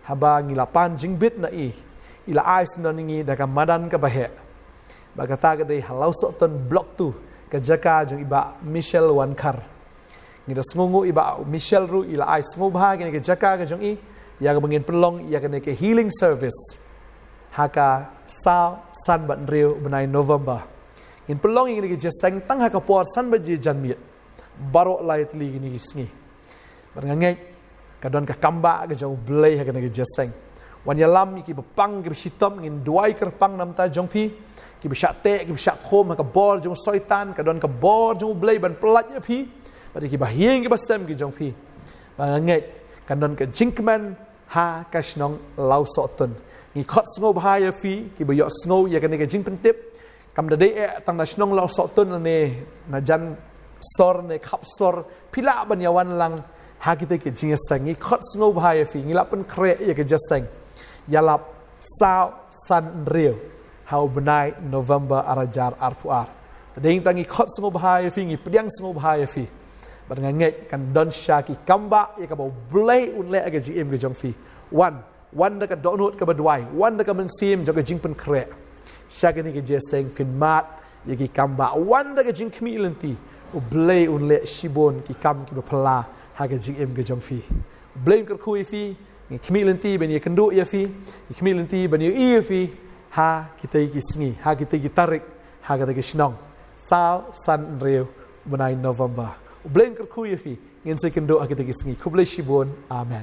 haba ngi la pan jingbit na i, i la ai syndon ïa ngi da ka madan kaba heh. Ba kata ka dei ha Lawsohtun Block two, ka jaka jong i Bah Michelle Wankhar. Ngi da sngewnguh i Bah Michelle ruh i la ai sngewbha kane ka jaka ka jong i, ïa kaba ngin pynlong ïa kane ka healing service ha ka saw, san bad hynriew bnai November. Ngin pynlong ïa kane ka jingïaseng tang ha ka por san baje janmiet baroh lai tylli kine ki sngi. Bad nga ngeit ka don ka kam ba ka jong U Blei ha kane ka jingïaseng. Wan ïalam ïa kiba pang kiba shitom, ngin duwai kyrpang na ka bynta jong phi. Kiba shah teh, kiba shah khum ha ka bor jong u Soitan, ka don ka bor jong U Blei ban pyllait ïa phi. Bad ïa kiba ha ïing kiba sem ki jong phi, ba nga ngeit kan don ka jingkmen ha ka shnong Lawsohtun. Ngi khot sngewbha ïa phi kiba ïohsngew ïa kane ka jingpyntip. Kam da dei eh tang na shnong Lawsohtun ne na jan sor ne khap sor phi lah ban ïawan lang ha kita ki jingïaseng. Ngi khot sngewbha ïa phi, ngi la pynkhreh ïa ka jingïaseng ïalap saw, san, hynriew ha u bnai November ar hajar arphew ar. Te dei tang ngi khot sngewbha ïa phi, ngi pdiang sngewbha ïa phi. Bad nga ngeit kan don shisha ki kam ba ïa kaba U Blei un leh ha ka jingim ka jong phi. Wan, wan da ka dohnud kaba duwai, wan da ka mynsiem jong ka jingpynkhreh. Sha kane ka jingïaseng phin mad ïa ki kam ba, wan da ka jingkhmih lynti. U Blei un leh shibun ki kam kiba phylla ha ka jingim ka jong phi. U Blei un kyrkhu ïa phi. Ngi khmih lynti ban ïakynduh ïa phi, ngi khmih lynti ban ïohi ïa phi ha kitei ki sngi, ha kitei ki tarik, ha kitei ki shnong. Saw, san, hynriew bnai November. U Blei un kyrkhu ïa phi. Ngin sa ïakynduh ha kitei ki sngi. Khublei shibun. Amen.